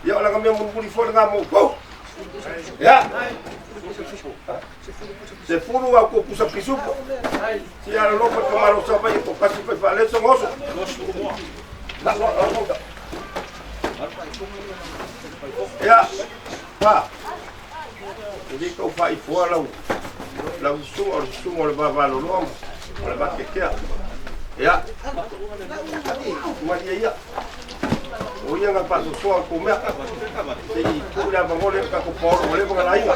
Ia, o lana mea mulimuli foi lena mo outou. Ia, 10 au kou pusa pisupo. Si alolofa le tamalo o Savaii po kasi fai faaleso ma oso. La, la, la, la. Ia, pa. E le tau faaifoa lau lau susuga o le susuga o le vavaloloa ma o le vakekea. Ia, malie ia. O ia na faasosoa o kou mea. Se i tuu le avanoa lea i le tatou paolo ua leva ona laina.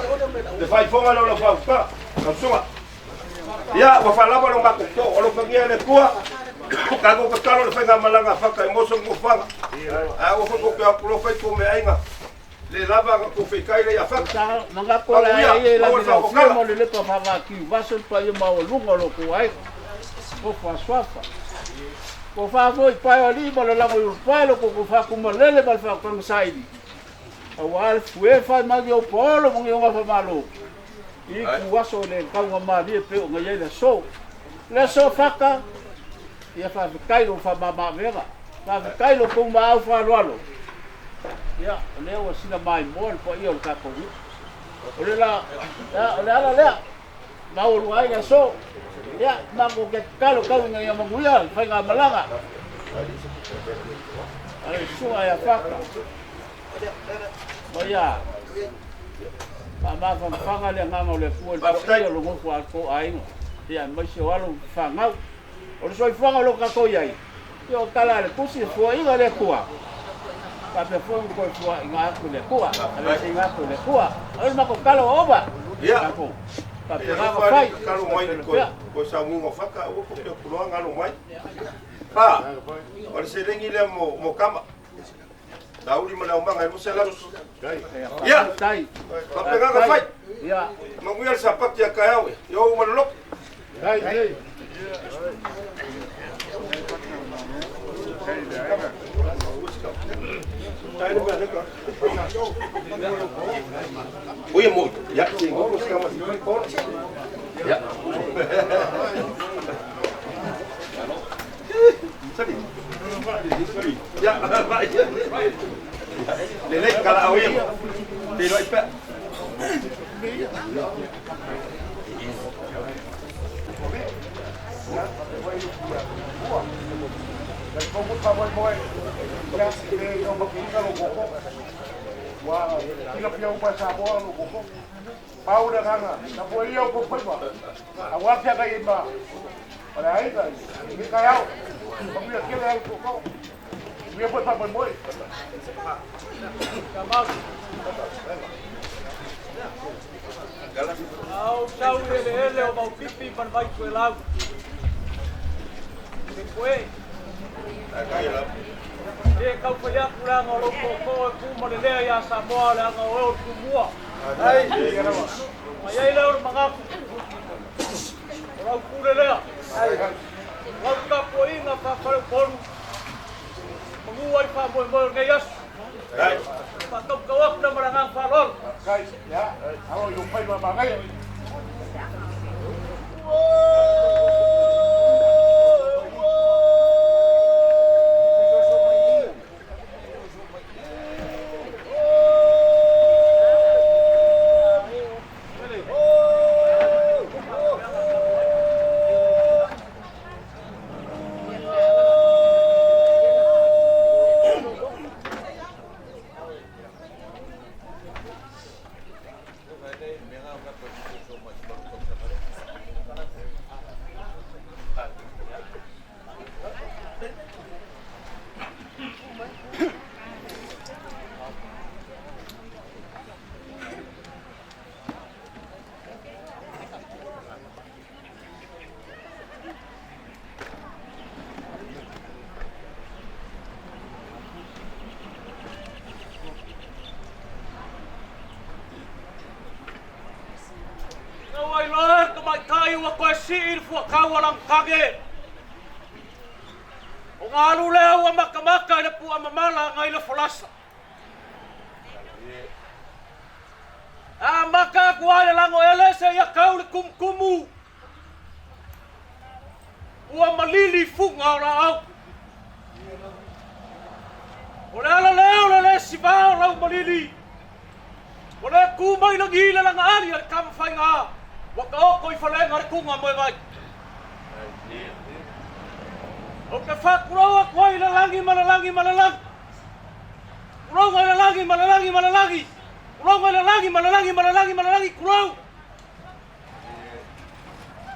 Le faaifoga lea o lau faautaga, lau susuga. Ia, ua faalava lo matou too, alofagia e le Atua. Tatou tatalo le faigamalaga a Fata e moso le nofoaga. Ae aua foi tou te o atu loa fai tou meaaiga le lava ona tou feitai lea ia Fata. Manatu o le Manuia, aia ia i maua le lagi lau fia faautaga. ma le lepa faavakiu vaso le paia maualuga o lo outou aiga. Ofo asuafa. Ua faafoi pae o alii ma le lago i ulupae lo koko faakumalele ma le faautaga saili. Auā le fue fai mai ki ou paolo ma ki o gafa malo. I ku aso le kauga malie pe o ngai ai le aso. Le aso Fata, ia faafetai lou faamamaavega. Faafetai lo kou maau faaaloalo. Ia, o lea ua sila maimoa le paia o le tatou nuu. O le la, ia, o le ala lea, maualuga ai le aso. Ia, matou te tatalo tau ina ia manuia le faigamalaga a le susuga ia Fata. Ma ia faamafanafana le agaga o le Atua i le paia o le nofo a le aiga, ia aemaise o alo ma fanau. O le soifuaga o lo o tatou i ai, ia o tala a le Tusi, e fuaina le Atua, faapea foi ona toe fuaina atu le Atua, aveeseina atu e le Atua. O le matou tala ua ova, Ia, tatou e faapena ona alofa fai, le tatalo mai le faapena toe pea. toe sauniga o Fata, aua tou te o atu loa galo mai. Pa, o le seleni lea mo mo kama. Sauli ma le aumaga e 200. Ia, faapena na fai. Manuia le Sapati a taeao e ou ma le loto. Oia moi. Ia, se ngopo se kama si kola. Ia. Sali. Ia, vai. Lelei kala au ia. Te loi pe. Au sau i eleele o Maupipi ma le Vaitoelau. E koe. E tau fai atu leaga o lou tootoo e tu ma le lea ia Samoa leaga o oe o le tumua. Ma i ai lea o le manatu. O lau pule lea. O lau tapuaiga faa-faleupolu. Manu ai faamoemoe o lenei aso. Faatautau atu lea ma le agaga faaaloalo. Tau ai loa e le tamaitai ua toe sii le fuatau a Lagitage. Ona alu lea ua matamata i le puaa mamala nai le folasa. Amata atu ai le lagoele seia tau le tumutumu. Ua malili fuga o laau. O le ala lea o le le siva o lau malili. Ua le tu mai lagi le lagaali a le Tamafaiga, ua taoto i falega le tuga moevai. Ou te faatulou atu ai i le lagi ma le lagi ma le lagi. Tulou ai le lagi ma le lagi ma le lagi. Tulou ai le lagi ma le lagi ma le lagi ma le lagi. Tulou.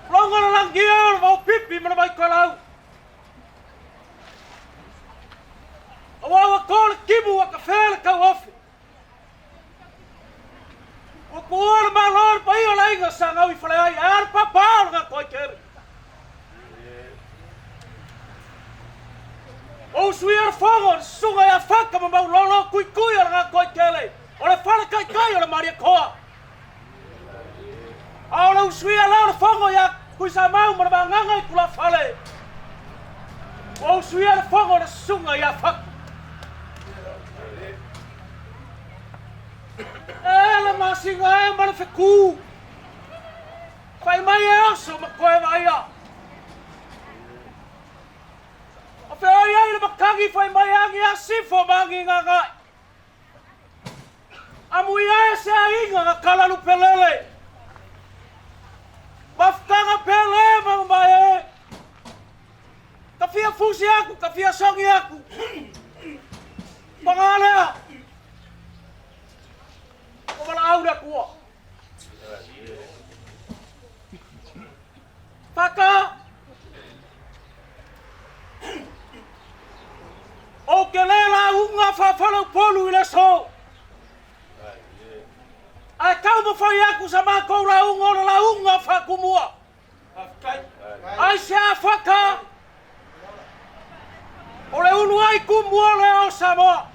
Tulou ai le lagi e o le vaopipi ma le vaitoelau. Aua ua to le timu ua tafea le tauofe. Ua tuua le Malo le paia o le aiga sa gau i Faleai, ae a le papa o le Gatoaitele. Ua usuia le fono le susuga ia Faka ma Maulolo tuitui o le Gatoaitele, o le fale taitai o le Malietoa. A o le usuia lea o le fono ia Tuisamau ma le Vagaga i Tulafale, ua usuia le fono le susuga ia Faka. E le masina e ma le fetu, fai mai e oso ma toe vaaia. O feoi ai le matagi fai mai agi a sifo ma agi gagae. Amuia e se aiga na kala lupelele. Mafutaga pele ma mae e. Ka fia fusi aku, ka fia songi aku. Paga lea. Ua valaau le Atua. Faka. Ou te le lauga faafaleupolu i le aso. Ae taumafai atu sa matou lauga o le lauga faatumua. Aisea Faka? O le ulu ai tumua lea o Samoa.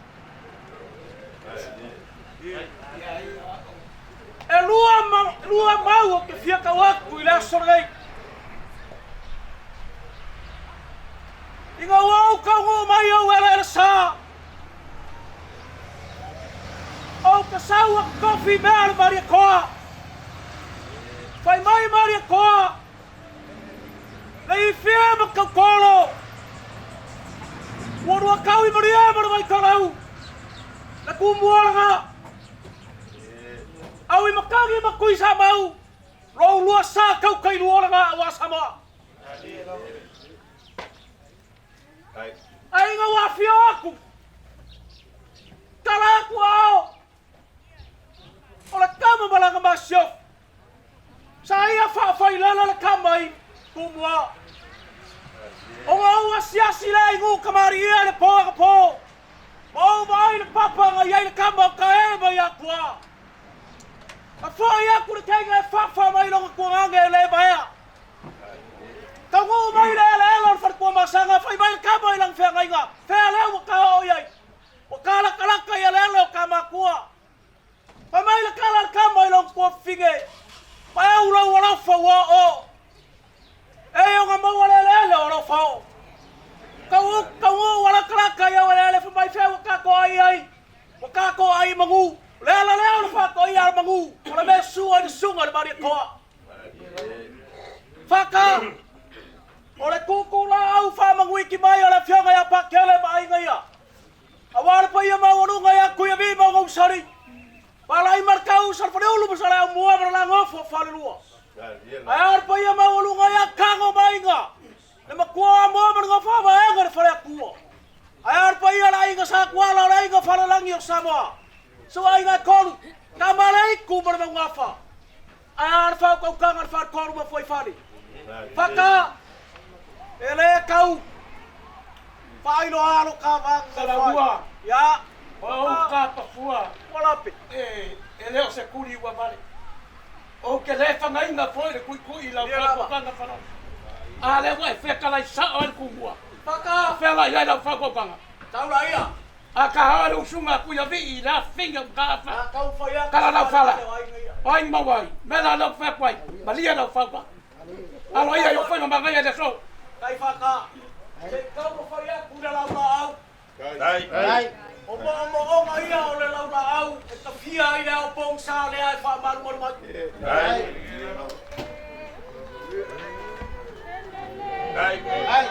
E lua mau ou te fia tau atu i le aso lenei. Ina ua ou taunuu mai i ou eleele sa, ou te sau atu tofi mea le Malietoa. Fai mai Malietoa, le ifia ma tautolo, ua lua tau i malie ma le vaitalau, le tumualaga, au i matagi ma tui samau, lou lua sa tautai luolaga aua Samoa. Ai ina ua afio atu, tala atu ao, o le tama ma lana masiofo, sa ia faafailele le tama i Tumua. Ona ou asiasi lea i nuu kamaliia i le po anapo, ma ou vaai le papa na i ai le tama o Tae mai Atua. Na foi atu le teine e fafa mai lona tuagage e le vaea. Taunuu mai le eleele o le faletuamasaga, fai mai le tama i lana feagaiga, fea lea ua ta oo i ai? Ua ta latalata i eleele o ta matua. Fai mai le tala a le tama i lona tuafafine, Paeu lou alofa ua oo. E ona maua le eleele o alofa oo. Taunuu ua latalata i au eleele, fai mai fea ua tatou ai ai? Ua tatou ai i manu. O le ala lea o le faatoia o le manu, o le mea sua i le susuga i le Malietoa. Faka, o le tuutuulaau faamanuiki mai o le afioga ia Pakele ma aiga ia. Aua le paia maualuga ia Tuiavi ma ona usali. Palai ma le tau Salefaleulu ma Saleaaumua ma le Lagofo o Falelua. Ae a le paia maualuga ia Kago ma aiga, le matua o Amoa ma le nofo a vaega i le Faleatua. Ae a le paia o le aiga Satuala o le aiga Falelagi o Samoa. Suaiga e tolu, tama le itu ma le maugafa. Ae a le faautautaga le faletolu ma Fuaifale. Fata, e le tau faailoa alo ka vaga. Salauua. Ia. O ou kapafua. Ua lape. E le o se kuli ua vale. Ou te le fagaina foi le kuikui i lau faautautaga falaoa. A lea ua e fetalai sao ai le tumua. Fata. Fea la i ai lau faautautaga. Tau la ia. A ka ao le usuga a Tuiavii i le afiga ma ka afa. A tau fai atu. Kala lau fala. O ai maua ai. Mea la lau fai atu ai. Malie lau fautua. Alo ia i o faiva magaia i le aso. Tai whaka. Se i tau ma fai atu le lau laau. Tai. O moomooga ia o le lau laau e tafia ai le ao pogisa lea e faamalumalu mai. Tai. Tai. Tai.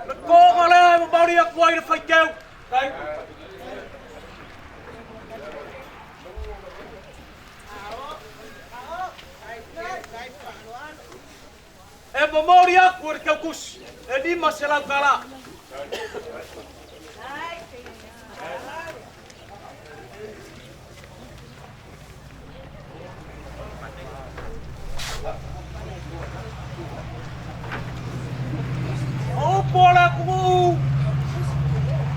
Le toga lea e momoli atu ai le faiteu. E momoli atu e le tautusi e $500. O upu o le atunuu,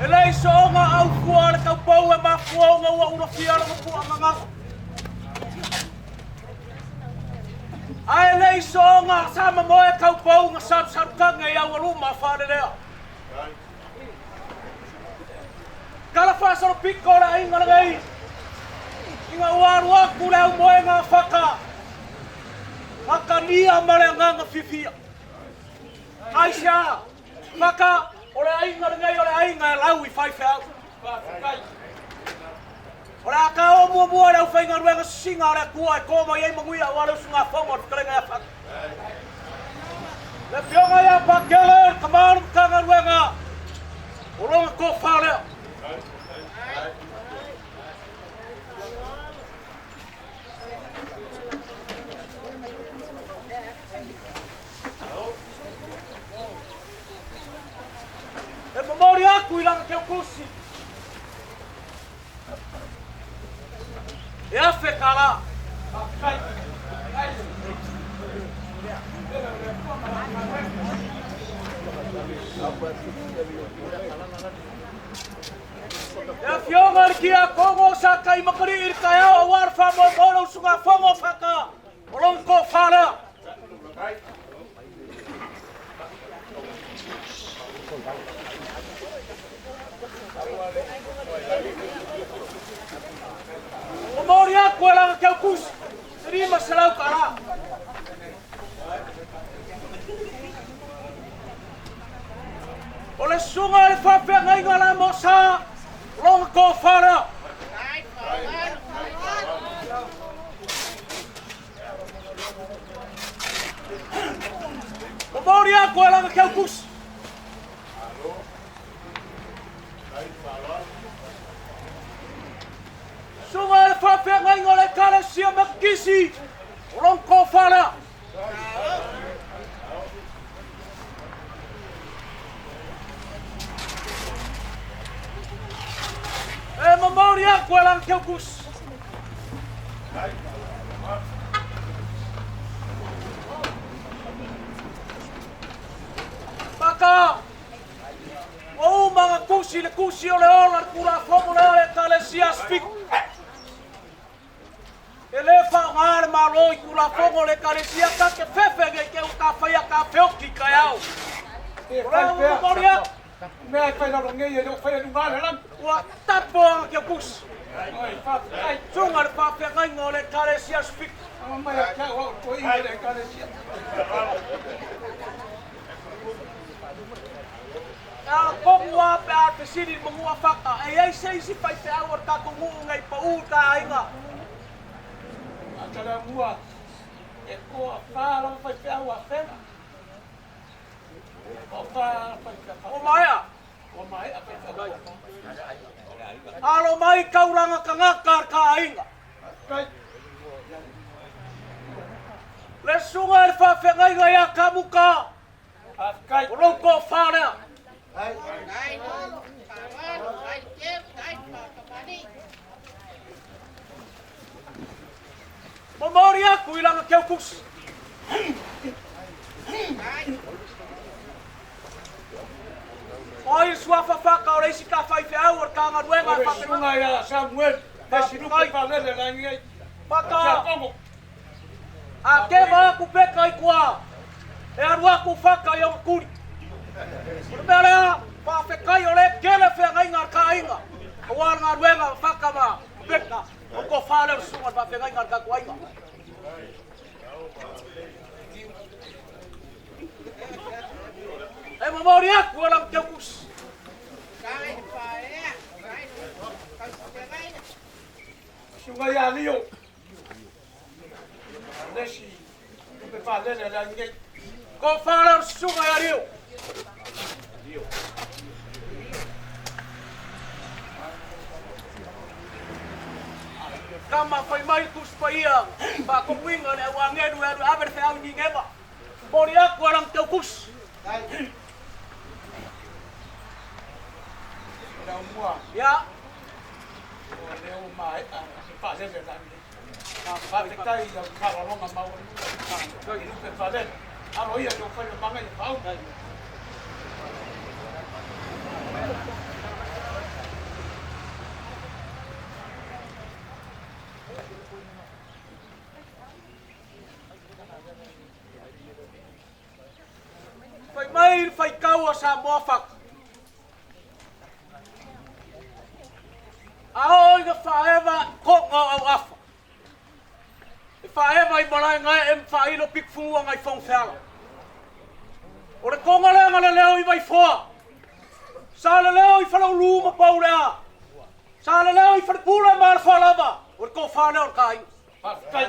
e leai soona aufua a le taupou e mafua ona ua ulafia lona puaagagaga. Ae leai soona sa mamoe taupou na salusalutaga i aualuma faalelea. Tala faasolopito o le aiga lenei ina ua alu atu le aumoega a Faka matania ma le agaga fiafia. Aisea? Faka, o le aiga lenei o le aiga e lau i faifeau. Faafetai. O le a ta oo muamua i le aufaigaluega sisiga a le Atua e to mai ai manuia aua le usugafono a le fetalaiga ia Faka. Le afioga ia Pakele, o le tama o le Matagaluega, o lona tofa lea. E momoli atu i lana teutusi e $1,000. Le afioga i le Tiakono sa taimakalii i le taeao aua le faamoemoe o le usugafono a Faka, o lona tofa lea. Momoli atu e lana teutusi se $500. O le susuga i le faafeagaiga la Mosa, o lona tofa lea. Momoli atu e lana teutusi. Susuga i le faafeagaiga o le Ekalesia Metotisi, o lona tofa lea. E momoli atu e lana teutusi. Faka, ua uma ona tusi le tusi o le ola le Tulafono lea a le Ekalesia Asofitu. E le faaaoga le Malo i Tulafono o le Ekalesia ta te fefe nei te ua ta faia ta feoti i taeao. E O fai lea ua pea momoli atu. Mea e fai lalo nei e le o fai e luga le lagi. Ua tapo ana teutusi. Oi, faafetai. Susuga i le faafeagaiga o le Ekalesia Asofitu. Ama mai a te au au toeaina i le Ekalesia. A tonu lava pe a fesili i le manua Faka, e i ai se isi faifeau o le tatou nuu nei pau i ta aiga? A tala mua e toa fa lava faifeau a fena. O fa faifeau. Ua maea. Ua maea faifeau. Alo mai taulaga tagata a le ta aiga. Kai. Le susuga i le faafeagaiga ia Kamuta, Faafetai. o lou tofa lea. Momoli atu i lana teutusi. O ai le suafa Faka o le isi ta faifeau o le ta galuega O le e faapena? susuga ia Samuel, le silupe faalele le ai. Faka, Kongo. a keva aku peka i tua, e alu atu Faka i ona tuli. O le mea lea, faafetai o lea e tele feagaiga a le ta aiga, aua le galuega a Faka ma Peka, o le tofa lea o le susuga i le faafeagaiga a le tatou aiga. E momoli atu e lana teutusi. Susuga ia Lio. Le si lupe faalele le ai. Tofa lea o le susuga ia Lio. Kama fai mai le Tusi Paia, faatonuina le au agelu e alu e ave le feau i Nineva. Momoli atu e lana teutusi. Le au mua. Ia. O lea ua maea se faalele le ai. Faafetai i lau faaaloaloga maualuga i lupe faalele. Alo ia le fai o manga i pau. Fai mai le faitau a Samoa Faka. A oo ina faaeva toga o auafa. E faaeva i malaegaee ma faailo pitufuguaga i Fogafeala. O le toga lea na leleo i Vaifoa. Sa leleo i Faleulu ma Paulea. Sa leleo i Falepule ma Alofa lava. O le tofa lea o le ta aiga. Faafetai.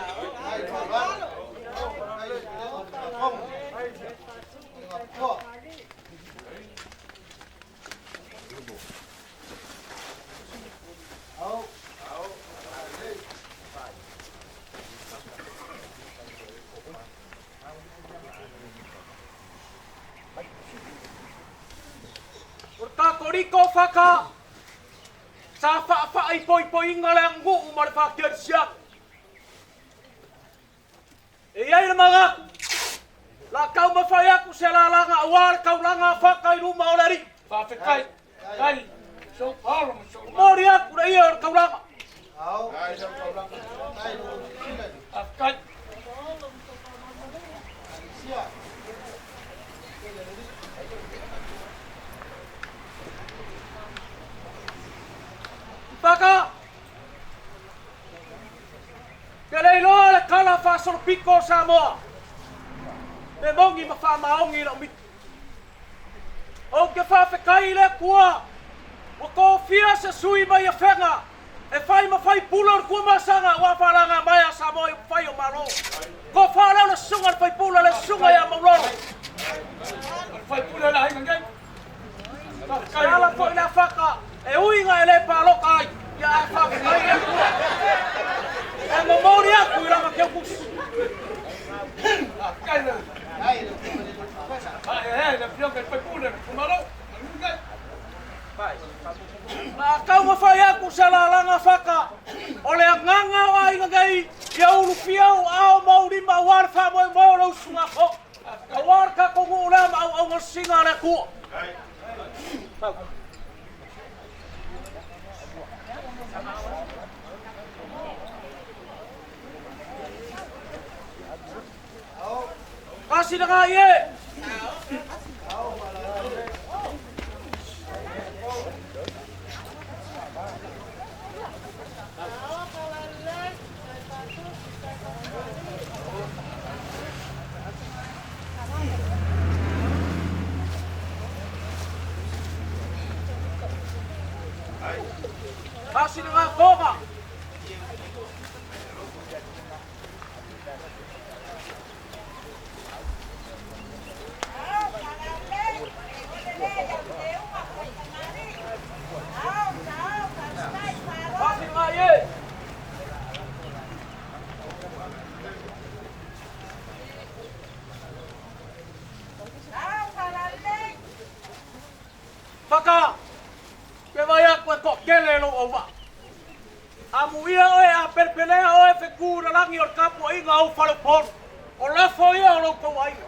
O le Katoriko Faka sa faafaa i poipoiga le aganuu ma le faakerisiano. E i ai le manatu, la taumafai atu se lalaga auā le taulaga a Faka i luma o le Alii. Faafetai. Tai. So paolo ma so. Momoli atu le ia o le taulaga. Faafetai. Faka, te le iloa le tala faasolopito o Samoa, pe moni ma faamaoni i lau miti. Ou te faafetai i le Atua, ua tofia se sui mai afega e fai ma faipule o le Tuamasaga aua faalaga mai a Samoa i upufai o Malo. Tofa lea o le susuga i le faipule, le susuga ia Maulolo. O le faipule le aiga nei. E ala foi le afaka, e ui ina e le palota ai, ia ae faafetai i le Atua. E momoli atu i lana teutusi. Faafetai le. Ai le afioga i le faipule le itumalo. Nei. Ma a taumafai atu se lalaga Faka, o le agaga o aiga nei, ia ulufia ou aao ma ou lima aua le faamoemoe o le usugafono, aua le tatou nuu lea ma auaugasina a le Atua. Tasi lena i e. Tasi lena toga. Tasi lena i e. Faka, pe vai atu e toatele lou auvaa. Amuia oe a pelepelea oe fetu i le lagi o le tapuaiga a ou faleupolu. O lafo ia o lou tou aiga.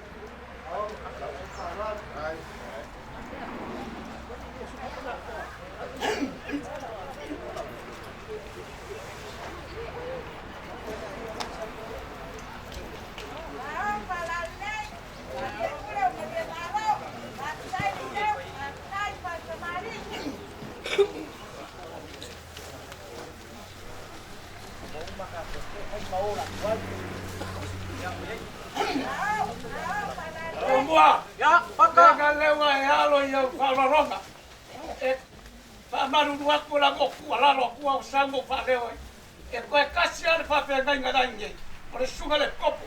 Tumua. Ia, Faka. Lea leuga e alo i au faaaloaloga. E faamalulu atu la mo tuualalo atua o sauga ua faaleo ai. E toe tasi lava le faafeagaiga lai nei, o le susuga i le Kopo.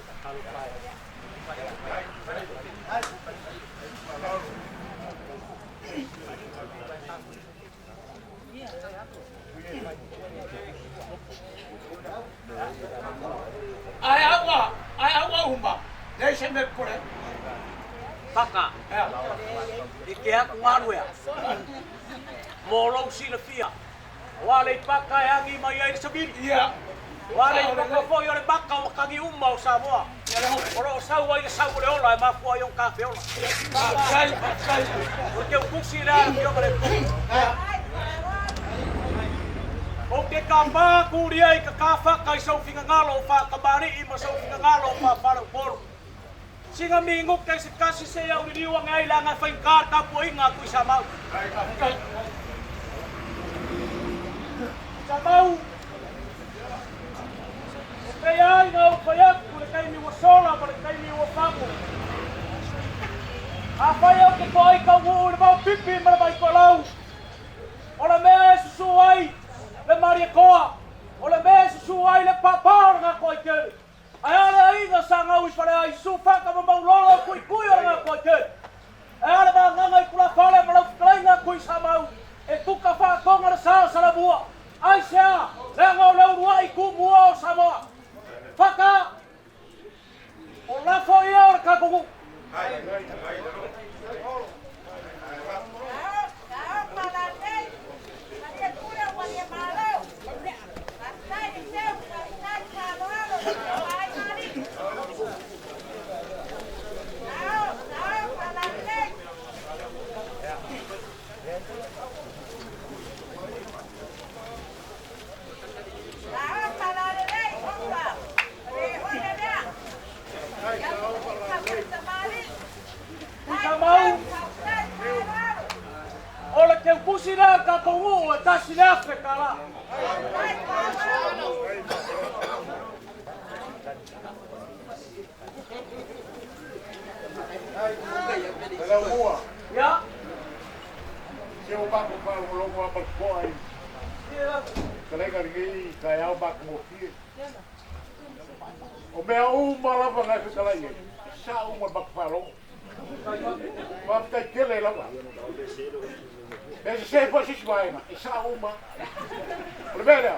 Ae aua, ae aua uma, leai se mea e popole ai. Faka, Ea. i ke atu galuea, mo lou silafia, aua Aleipata e agi mai ai le savili. Ia. Aua Aleipata foi o le maka o matagi uma o Samoa. O loo sau ai le sau o le ola e mafua ai ona tafeola. Faafetai, faafetai. O le teutusi lea a le afioga i le Kopo. Ou te tapa atu lia i ka ta Faka i sou finagalo o faatamalii ma sou finagalo o faafaleupolu. Sina minuta i se tasi se i auliliu ane ai leaga e faigata le tapuaiga a Tuisamau. Faafetai. Samau, e pei ai na ou fai atu le taimi ua sola ma le taimi ua fagu. Afai ou te toai taunuu i le vaopipi ma le vaitoelau, o le mea e susū ai le Malietoa, o le mea e susū ai le pāpā o le Gatoaitele. Ae a le aiga sa gau i Faleai, susu Faka ma Maulolo o Tuitui o le Gatoaitele. Ae a le vagaga i tulafale ma lau fetalaiga Tuisamau, e tuta faatoga le sa o Salamua. Aisea? Leaga o le uluai tumua o Samoa. Faka! O lafo ia o le tatou nuu. Tuisamau, o le teutusi lea o le tatou nuu e $1,000. Ia. O mea uma lava na fetalai ai, sa uma ma faalogo. Faafetai tele lava. E sese foi se isi vaega, e sa uma. O le mea lea,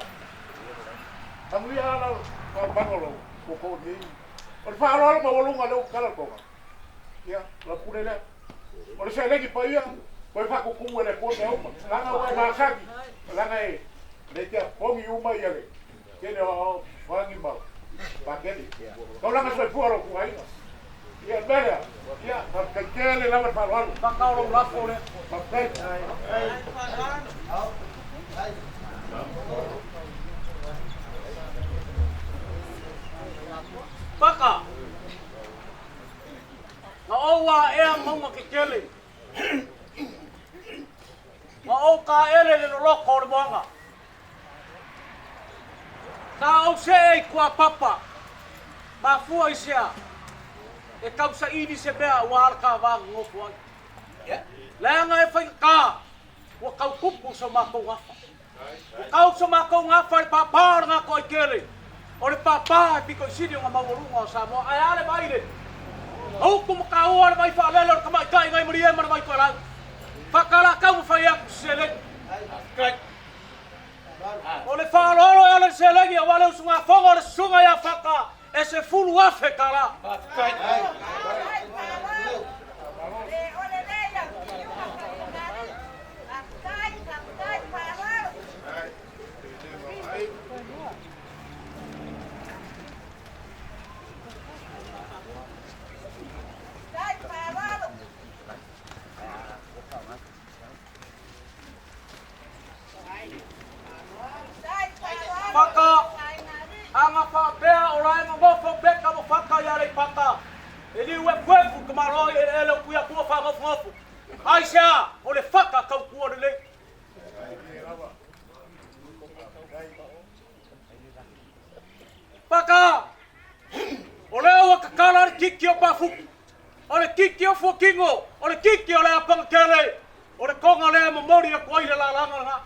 tanuia ala faamaga o lou koko nei. O le faaaloalo maualuga lea ua tatala le toga. Ia, o lau pule lea. O le seleni paia, toe faakukumu e le Atua mea uma. Leaga ua e masani, leaga e le te pogi uma ia le tele o fagi ma pakele. Taulaga soifua o lou tuaiga. Ia, le mea lea, ia, faafetai tele lava le faaaloalo. Faka o lou lafo lea. Faafetai. Faka, na ou aea mauga tetele, na ou taele le loloto o le moana. Sa ou see i kuapapa, mafua i sea, e tausaili se mea ua ala ta va nonofo ai. Leaga e faigata, ua tau tupu so matou gafa. Ua tau so matou gafa i le pāpā o le Gatoaitele, o le pāpā e pito i sili ona maualuga o Samoa. Ae a le vaile? Utu ma taua le vai faalele o le tamaitai nai Malie ma le vai toelau. Faakalatau ma fai atu se seleni. O le faaaloalo e ala i le seleni aua le usugafono a le susuga ia Faka e $10,000. Faka, aga faapea o la e nonofo Peka ma Faka i Aleipata, e liu efuefu i tamaloa i eleele o Tuiatua faanofonofo. Aisea, o le Faka tautua lelei. Faka, o lea ua tatala le kiki o Pafuku, o le kiki o Fuakino, o le kiki o le Apagatele, o le toga lea e momoli atu ai le lalaga lena.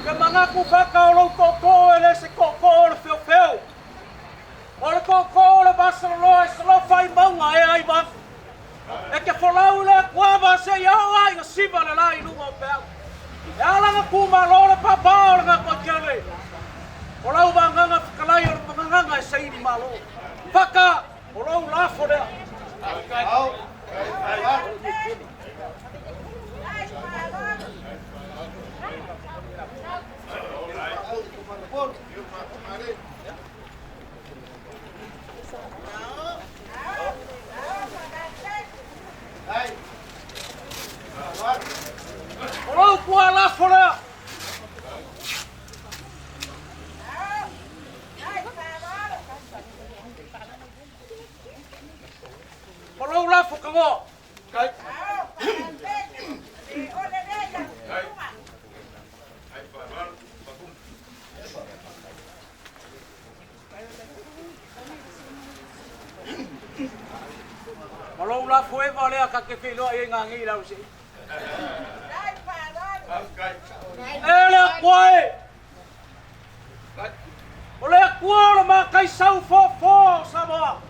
Ke manatu faka o lou tootoo e le se tootoo o le feofeo. O le tootoo o le vasaloloa e salofa i mauga e ai ma afu. E te folau i le atuava seia oo ai ina siva le la i luga o peau. E ala na tumalo le pāpā o le Gatoaitele. O lau vagaga fetalai o le pagagaga e saili malo. Faka, o lou lafo lea. O lou Fukagoa. Ma lou lafo e valea ka ke whiloa i ngā ngi lau si. E le akua e! O le akua o le makaisau fōfō o Samoa.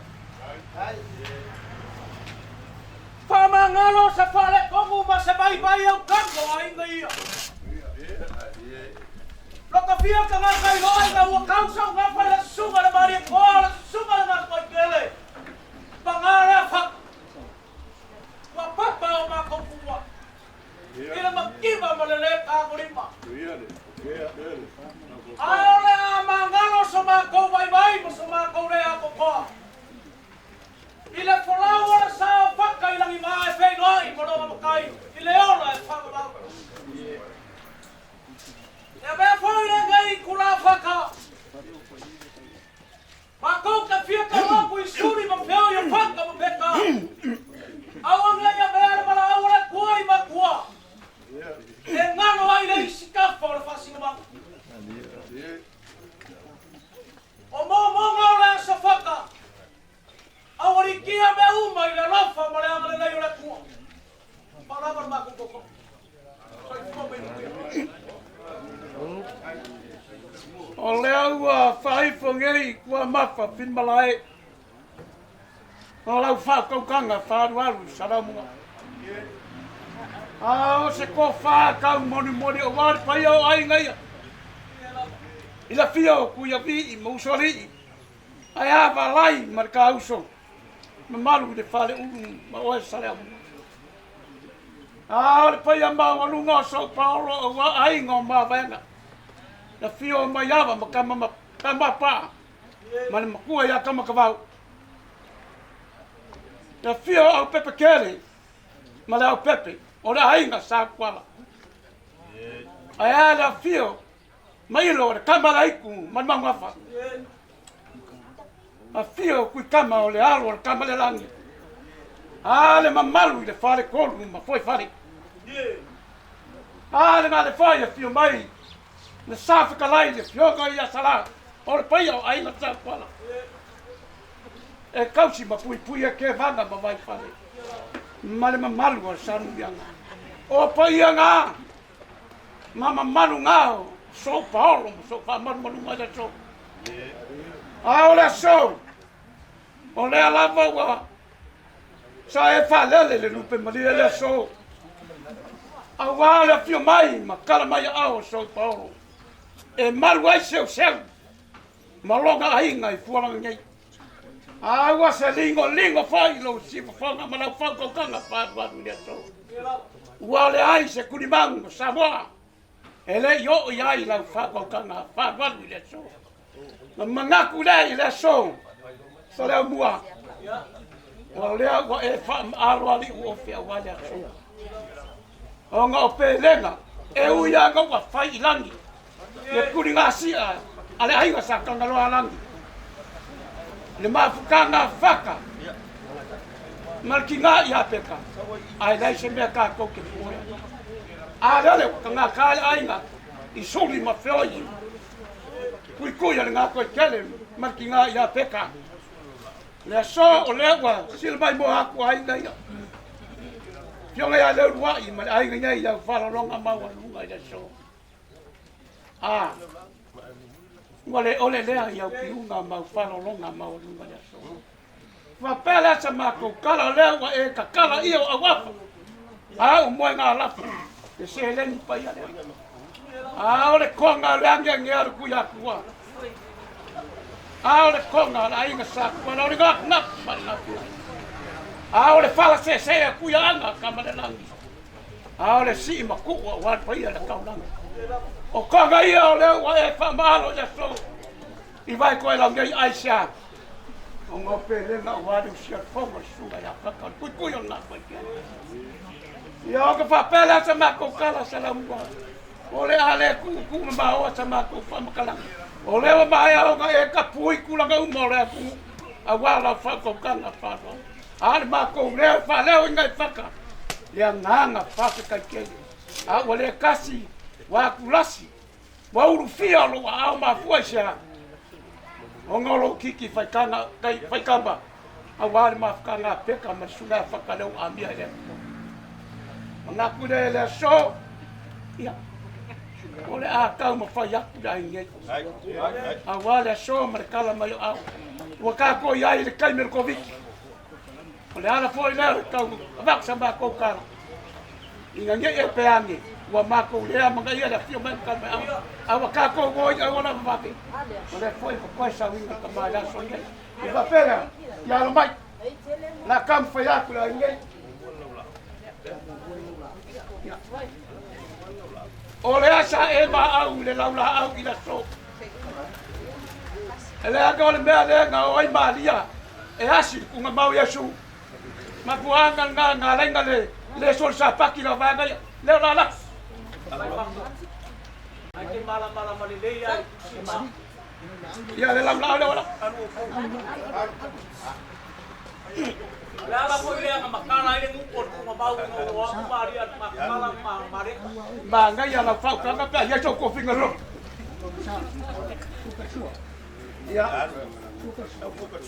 Faamagalo se faalekogu ma se vaivai au kago a aiga ia. Lokafia ka ngaka i loa ina ua kau sau gafa i le susuga le Malie Koa, le susuga le Gatoaitele. Paga lea faka. Ua papa o makou pua. I le mativa ma le lē tagolima. Ae o le a magalo so makou vaivai ma so makou lē atotoa. I le folau o le sa o Faka i lagimā e feiloai ma lona matai i le ola e faavavau. E avea foi lenei itulā Faka, matou te fia tau atu i suli ma feoi o Faka ma Peka. Aua nei avea le valaau a le Atua i matua e galo ai le isi tafa o le faasinomaga. O momoga o le aso Faka, aualikia mea uma i le alofa ma le agalelei o le Atua. Faalava le matou toto. Soifua ma ia manuia. O lea ua faaifo nei Kuamafa Finimalae o lau faakaukanga faalualu i Salamuga. A o se tofa tau molimoli aua le paia o aiga ia i le afio o Tuiavii ma Usoalii ae a Valai ma le Tauso mamalu i le Faleulu ma oe Saleaumua. A o le paia maualuga o Sou Paolo aua aiga o Mavaega, le afio o Maiava ma Tama Tamapaa ma le matua ia Tamakavau. Le afio o Aupepe Kele ma le Aupepe o le aiga Sa Tuala. Ae a le afio Mailo o le tama a Laiku ma le Maugafa. Afio Tuitama o le alo o le tama le lagi. A le mamalu i le faletolu ma Foifale. A le galefai afio mai le sa fetalai le afioga ia Sala o le paia o aiga Sa Tuala. E tausi ma puipui e Kevaga ma Vaifale ma le mamalu o le Sanuiaga. O paia ngā ma mamalu ngā o sou paolo ma sou faamalumaluga i le aso. A o le aso, o lea lava ua sa e faalele le lupe malie le aso. Auā le afio mai ma kala mai aao o sou paolo. E malu ai seuseu ma lona aiga i fualaga nei. A ua se ligoligo foi lou sifofoga ma lau faukautaga faalualu i le aso. Ua leai se tulimanu o Samoa e le i oo i ai lau faukautaga faalualu i le aso. Na manatu lea i le aso Saleaumua, o lea ua e faamaalo aliu ofe aua le aso. Ona o pelega e ui lava ua fai i lagi le tuligasia a le aiga sa Tagaloaalagi, le mafutaga a Faka ma le tiga ia Peka, ae leai se mea tatou te fua ai. A lele ua tagata le aiga i suli ma feoi tuitui a le Gatoaitele ma le tiga ia Peka. Le aso o lea ua sila mai moa atu aiga ia. Fioga ia Leuluai ma le aiga nei i au faalologa maualuga i le aso. A, ua le ole lea i au piuga ma au faalologa maualuga i le aso. Faapea lea sa matou tala o lea ua e tatala ia o auafa, a o moega lafo le seleni paia lea. A o le toga o le agiagea o le Tuiatua, a o le toga o le aiga sa Tuala o le gafugafu ma le gafugafu, a o le fala sese a Tuiaaga tama le lagi, a o le sii ma tuu aua le paia le taulaga. O toga ia o lea ua e faamaalo i le aso i vae toelau nei aisea? Ona o pelega aua le usia o le fono o le susuga ia Faka o le tuitui o le Gatoaitele. Ia o ka faapea lea sa matou tala sa laumua. O le a le tuutuu ma maoa sa matou faamatalaga. O lea ua maea ona e tapui tulaga uma o le atunuu aua lau faautautaga faaaloalo. A le makou leo faaleo i Gaifaka le agaga faafetai tele. A ua le kasi ua atulasi ua ulufia o lou aao mafua i se a ona o lou kiki faitaga faikama auā le mafutaga a Peka ma le susuga ia Fakaleo amia i le atunuu. Manatu lea i le aso, ia, o le a taumafai atu le aiga nei. Auā le aso ma le tala mai o au. Ua tatou i ai i le taimi o le Koviti. O le ala foi lea o le tau avatu sa matou tala. Ina ne i e pe ane, ua matou le amanaia le afio mai ma tala mai au. A ua tatou o i auala vavave. O lea foi ua toe sauina tama i le aso nei. Ia faapea lea, ia alo mai. La taumafai atu le aiga nei. O le asa e maau i le laulaau i le aso. E leaga o le mea lea na o ai Maria e asi le tuugamau Iesu. Mafuaaga lena na ala ai na le le soli sapati lau vaega ia. Lea o le a laki. Ia le laulaau lea o la. O le ala foi lea na matala ai le gutu o le tuugamau ina ua o atu Maria i le matamala ma Mareta. Manaia lau faautaga pe a i ai sou tofiga loa. Ia,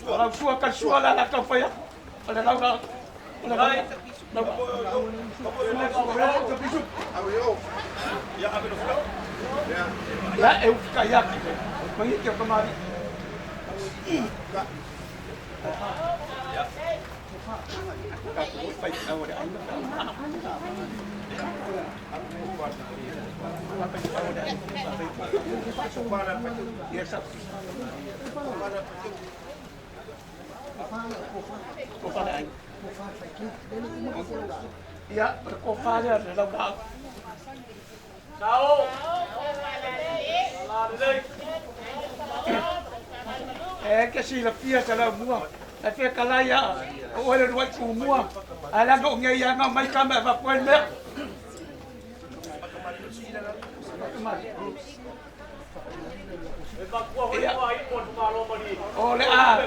o lau sua ka sua la la tau fai atu. O le lau la, o le lau lau Ia, e ufikai atu. Mangiki o kamari. Ia, o le kofa lea le laulaau. Sao! Lelei! E ke silafia sa lau mua. E fia kalai a o oe le luai tumua. Ae leaga o ngei anga mai kama e vapoe le mea. O le a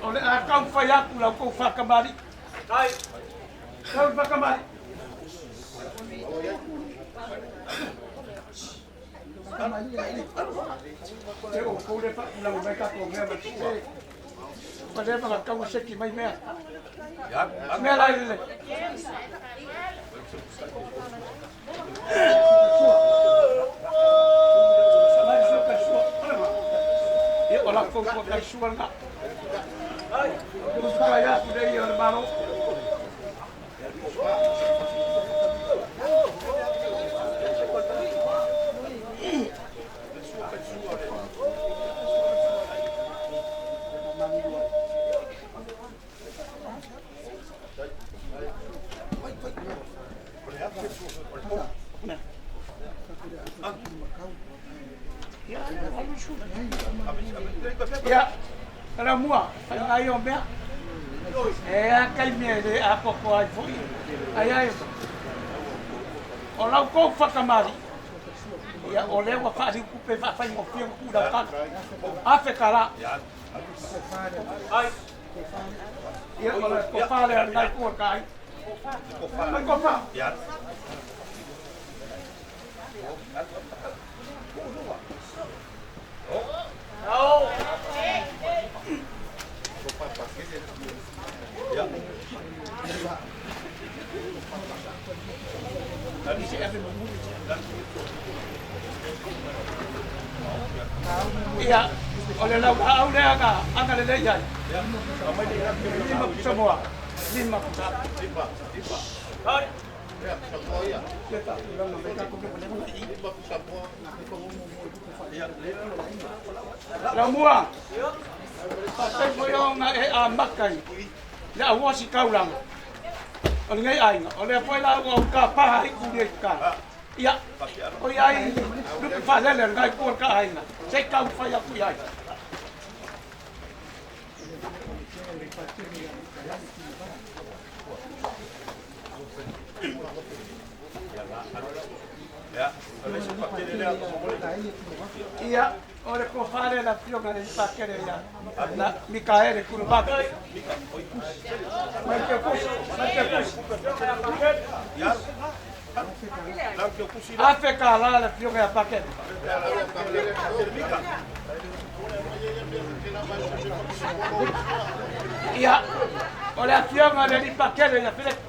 o le a taumafai atu la outou faakamali'i. Tau le faakamali'i. E outou le faatulaga mai tatou mea ma sese. Ua leva ona tatau ona seki mai mea. Mea la i le Ia o la kou sua kai sua lena. Usukai atu le ia o le Malo. Ia, ala mua, whai ngai o mea. E a kai mea le a koko ai foi. Ai ai. O lau kou whakamari. Ia, o lea ua whaariu kupe whaawhaingofie ma kū lau kaka. Afe ka la. Ia, o le kofa lea ngai kua ka ai. Mai kofa. Ia, o le laulaau lea na agalelei ai. 5 pusamoa, 5 pusa. Lau mua, faafetai foi ona e amata i le auasi taulaga o lenei aiga. O lea foi la ua ou tapaha ai kulia i ka. Ia, o iai lupe faalele o lenai pua le ka aiga. Se i taumafai atu i ai. Ia, O le kofale la fioga le pakele ya la Mikaele Kurubaka. Mai ke kusi, mai ke kusi. Afe ka la le fioga ya pakele. Ia, o le afioga le lipakele ia Filipe.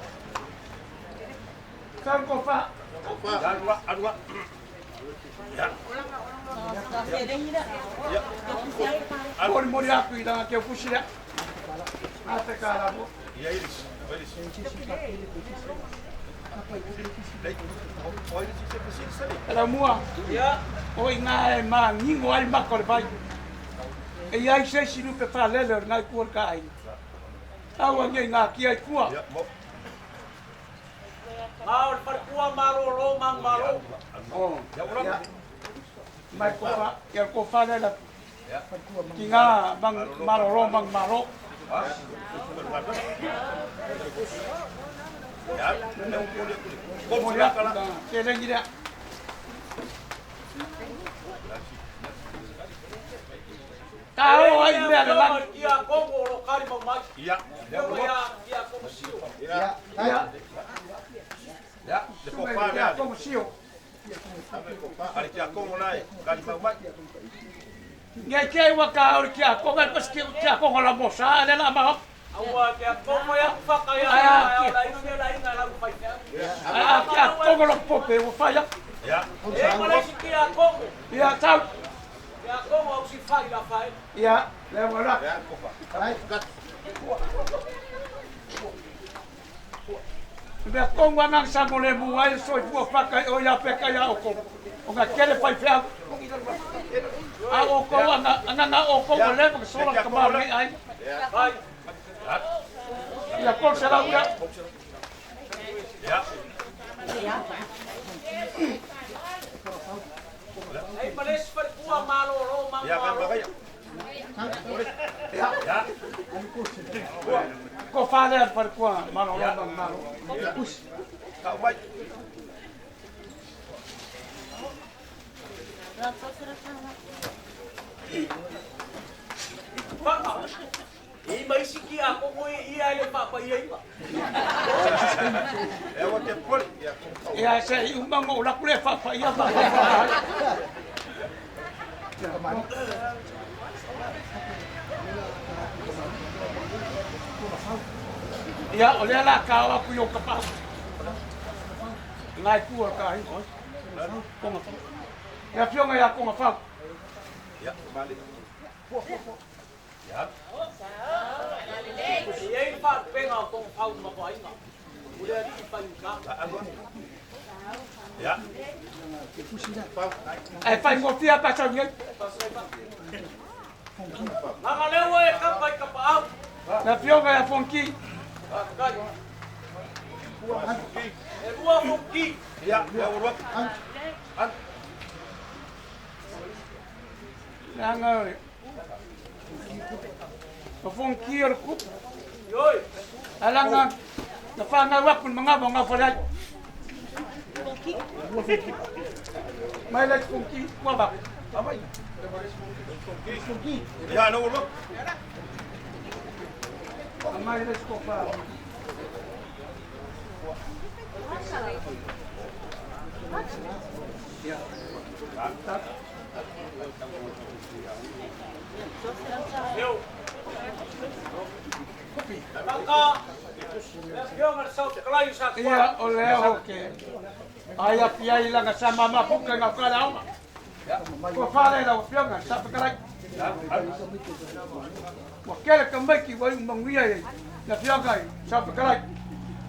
Sau kofa. Alua. Mori mori aku i langa ke kusi lea. Afe ka la mo. Ia iris. Iris. La mua. Ia. O i ngā e mā ngingo ai mako le vai. E iai se si lupe whalele o ngai kua ka ai. Aua ngai ngā kia i kua. Ngā o le farikua malolo mang malo. Oh. Ia. Mai kofa, ia kofa le la. Ki ngā mang malolo mang malo. Mori aku la. Ke lengi lea. Ta o ai mea le lagi. Ia kongo o lo kari mau mai. Ia. Ia ia kongo sio. Ia. Ia. Ia, le kofa Ia lea. kongo sio. Ale kia kongo lai, kari mau mai. Ngai kia iwa ka ori kia kongo, ai pas kia kongo la mosa, le la maho. Aua kia kongo ia whaka ia. Ai, Ia la ina la ina la whai kia. A kia kongo lo pope ua whaia. Ia. E malesi kia kongo. Ia tau. Kia kongo au si whai la whai. Ia, le wala. Ia kofa. Mea kongo angang sa mo le mua ai soi fua whaka o ia peka ia o kongo. O ngā kere whai whia. A o kongo anga ngā o kongo le maka sola ka mau nei ai. Hai. Ia kon se lau ia. Ia. Ei malesi farikua malolo mang Ia malo. ka Ia. Ia. Ko whale al wharikua malo lo mang malo. Ka mai. Whaka. I maisi kia kongo i ia le papa ia iwa. E wa te poli. Ia. Ia se i umango o laku le whawha ia whawha. Ia, o lea la kao aku i o kapau. Ngai kua ka hi. Konga whau. Ia fionga ia konga whau. Ia, mali. Ia. I ei whāpenga o kongo whau ma whainga. Ure ari i whai uka. Ia. E whai ngofia pa sau ngai. Nganga lewa e kapa i kapa au. La fionga ia fonki. Kai. E rua fonki. Ia, ia urua. An. Nanga oi. O fonki o le kupu. Ioi. Alanga, na whanau aku ni mga mga whare ai. Mai le fonki, kua bako. Ia, no urua. Mai le kofa. Ia. Eu. Maka. Le fionga le sau te kalai sa kua. Ia, o lea o ke. Ai a pia i langa sa mama puka ngā whare auma. Kua whare la o fionga, sa whakalai. Wa kele ka maiki wa umanguia i na fionga i sa whakalai.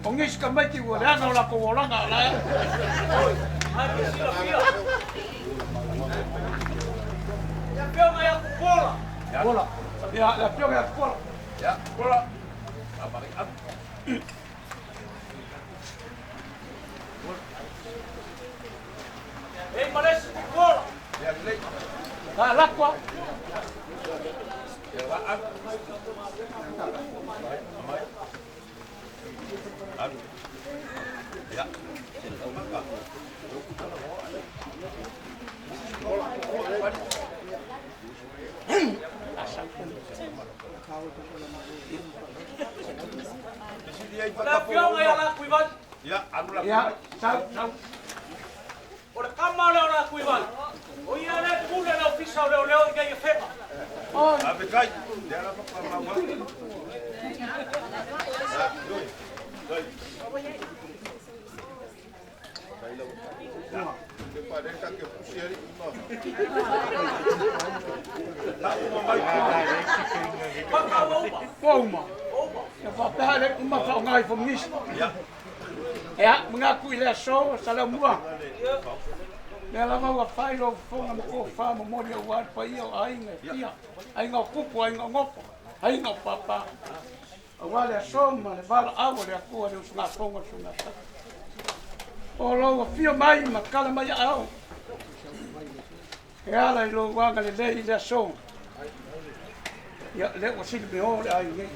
O ngisi ka maiki wa leanga o la ko olanga la e. Ai ke sila fia. Ia fionga ia kupola. Bola. Ia, la fionga ia kupola. Ia, bola. Amari an. Ei malesi kupola. Ia lei. La lakwa. Ia wa an. Amai. An. Ia. Bola. Le afioga ia Lakuivai. Ia, sau, sau. O le kama lea o Lakuivai. O ia le pule le ofisa o leoleo i nei afega. Ave kai. Lea lava pa maua. Doi. Te pareka ke pusi ari ima. Paka ua uma. Ua uma. Ia faapea le uma faaaoga i fomisi. Ia, manatu i le aso, sa laumua. Lea lava ua fai lou fofoga ma tofa momoli aua le paia o aiga e fia, aiga o tupu, aiga o nofo, aiga o pāpā. Aua le aso ma le valaau a le Atua i le usugafono a le Susuga. O lou afio mai ma tala mai aao e ala i lou agalelei i le aso. Ia, lea ua sili me o le aiga nei.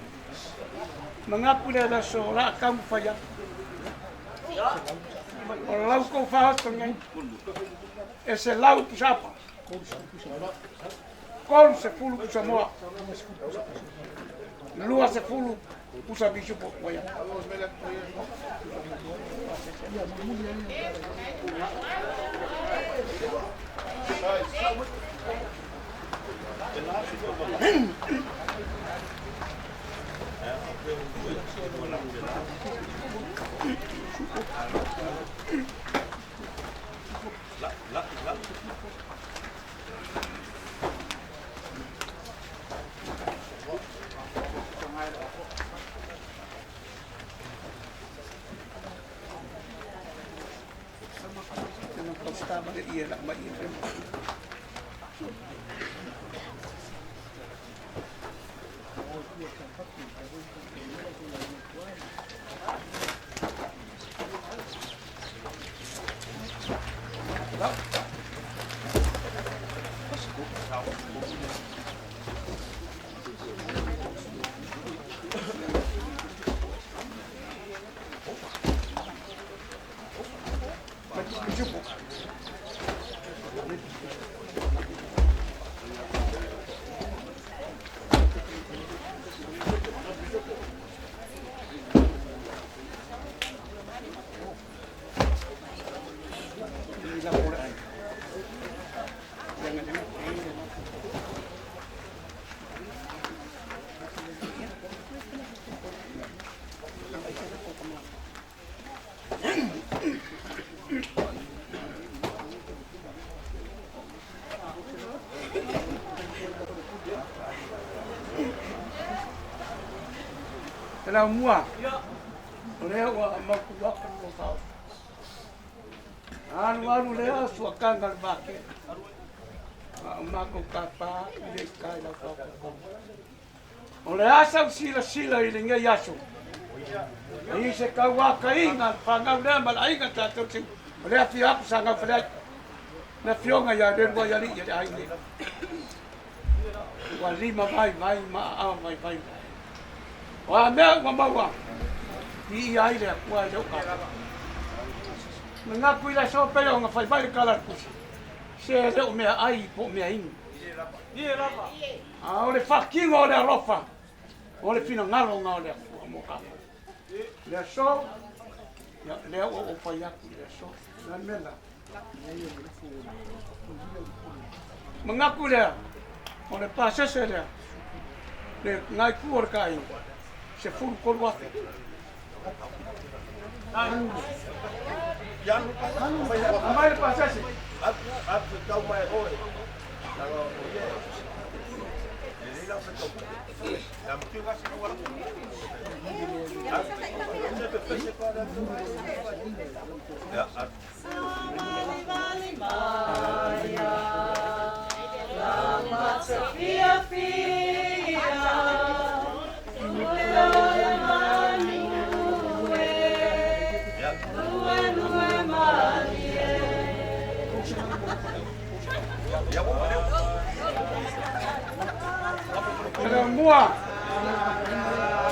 Manatu le aso o la taumafai atu. O lau tou faaoto nei, e 100 pusapa. 30 pusa moa. 20 pusa pisupo ua ia. Tama le ia la mai ia. Te lau mua, o lea ua mautu atu lo fao. Alu alu lea suakanga le vake. A o makou kapā i le kai lau fao. O le asa u sila sila i le ngai aso. I se kauakaiga le fagau lea ma le aiga tatou te o le afio aku sa gau faleai. Le afioga ia le lua i alii e le aiga. Ua lima vai vai ma aao vai vai. O a mea ua maua. I ia ai le Atua i le uka. Manatu i le aso pei ona fai mai le tala a le tusi. Se le o mea ai po o mea inu. A o le faatino o le alofa, o le finagalo na o le Atua mo tatou. Le aso, ia, lea ua ou fai atu i le aso. Le a le mea la? Manatu lea, o le pasese lea, le ngai ku o le kainga, 13,000. Amai le pasese. Tau mai oe. O ia. E lei lau whetau puke. Ia mtiu ngasi ka wala. Ia, Le mua,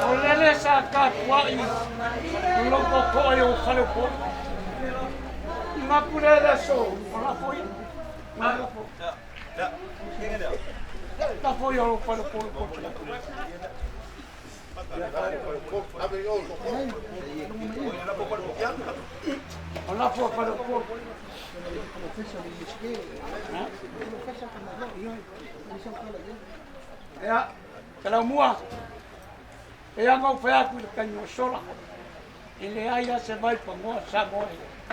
o lele sa katuai, lo koko e o fale po. Ngaku le le so, o la foi. La fo. Ia, kinga lea. Lafo ia lou faleupolu kosi. O lafo a faleupolu. Ia, Talaumua, e aga ou fai atu i le taimi ua sola, e leai lava se vai pagoa Samoa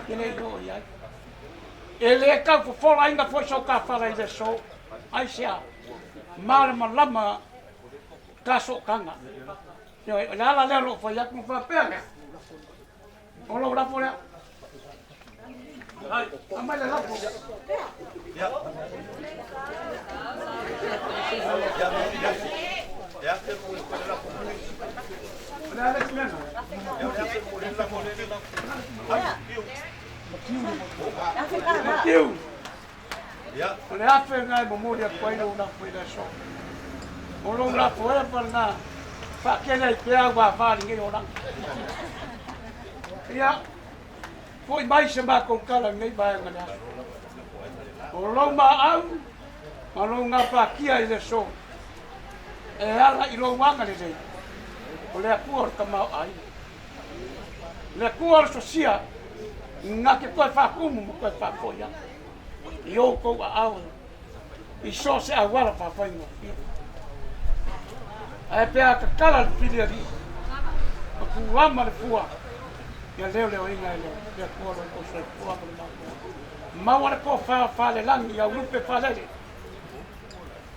e le i oo i ai. E le tau fofolaina foi sou tafala i le aso, aisea? Malamalama ta sootaga. Ioe, o le ala lea o lou fai atu ma faapea, o lou lafo lea. Aumai le lafo. O le a le isi mea lena? Matiu. O le afe lena e momoli atu ai lou lafo i le aso. O lou lafo ea pa lena faatele ai pea au ava i lenei olaga. Ia, foi mai se matou tala i lenei vaega i le aso. O lou maau ma lou gapatia i le aso e ala i lou agalelei, o le Atua o le tamaoaiga. Le Atua o le sosia na te toe faatumu ma toe faafoi atu i outou aao i so o se auala faafaigofie. Ae pe a tatala le filialii ma puama le fua, ia leoleoina e le Atua lo outou soifua ma le mafuaaga. Maua le tofa o falelagi i aulupe falele,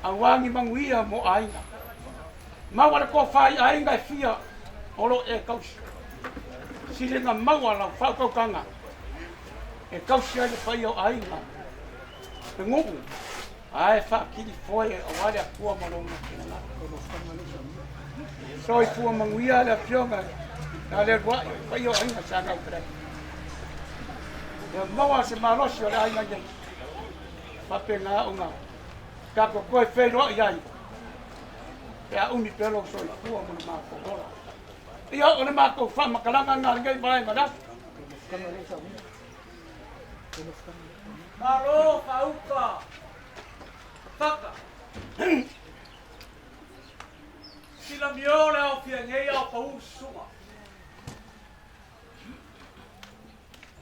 aua ni manuia mo aiga. Maua le tofa i aiga e fia o lo e tausi. Siliga maua lau faautautaga e tausi ai le paia o aiga, le nuu, ae faatilifoe aua le Atua ma lona finagalo. Soifua manuia le Afioga ia Leuluai, le paia o aiga sa gaufelai. Ia maua se malosi o le aiga nei, faapena ona tatou toe feiloai ai pe a umi pea lou soifua ma le matou ola. Ia, o le matou faamatalaga lena i lenei vaega o le aso. Malo faauta faka. Sila mio le ao fia nei ao pau susuga.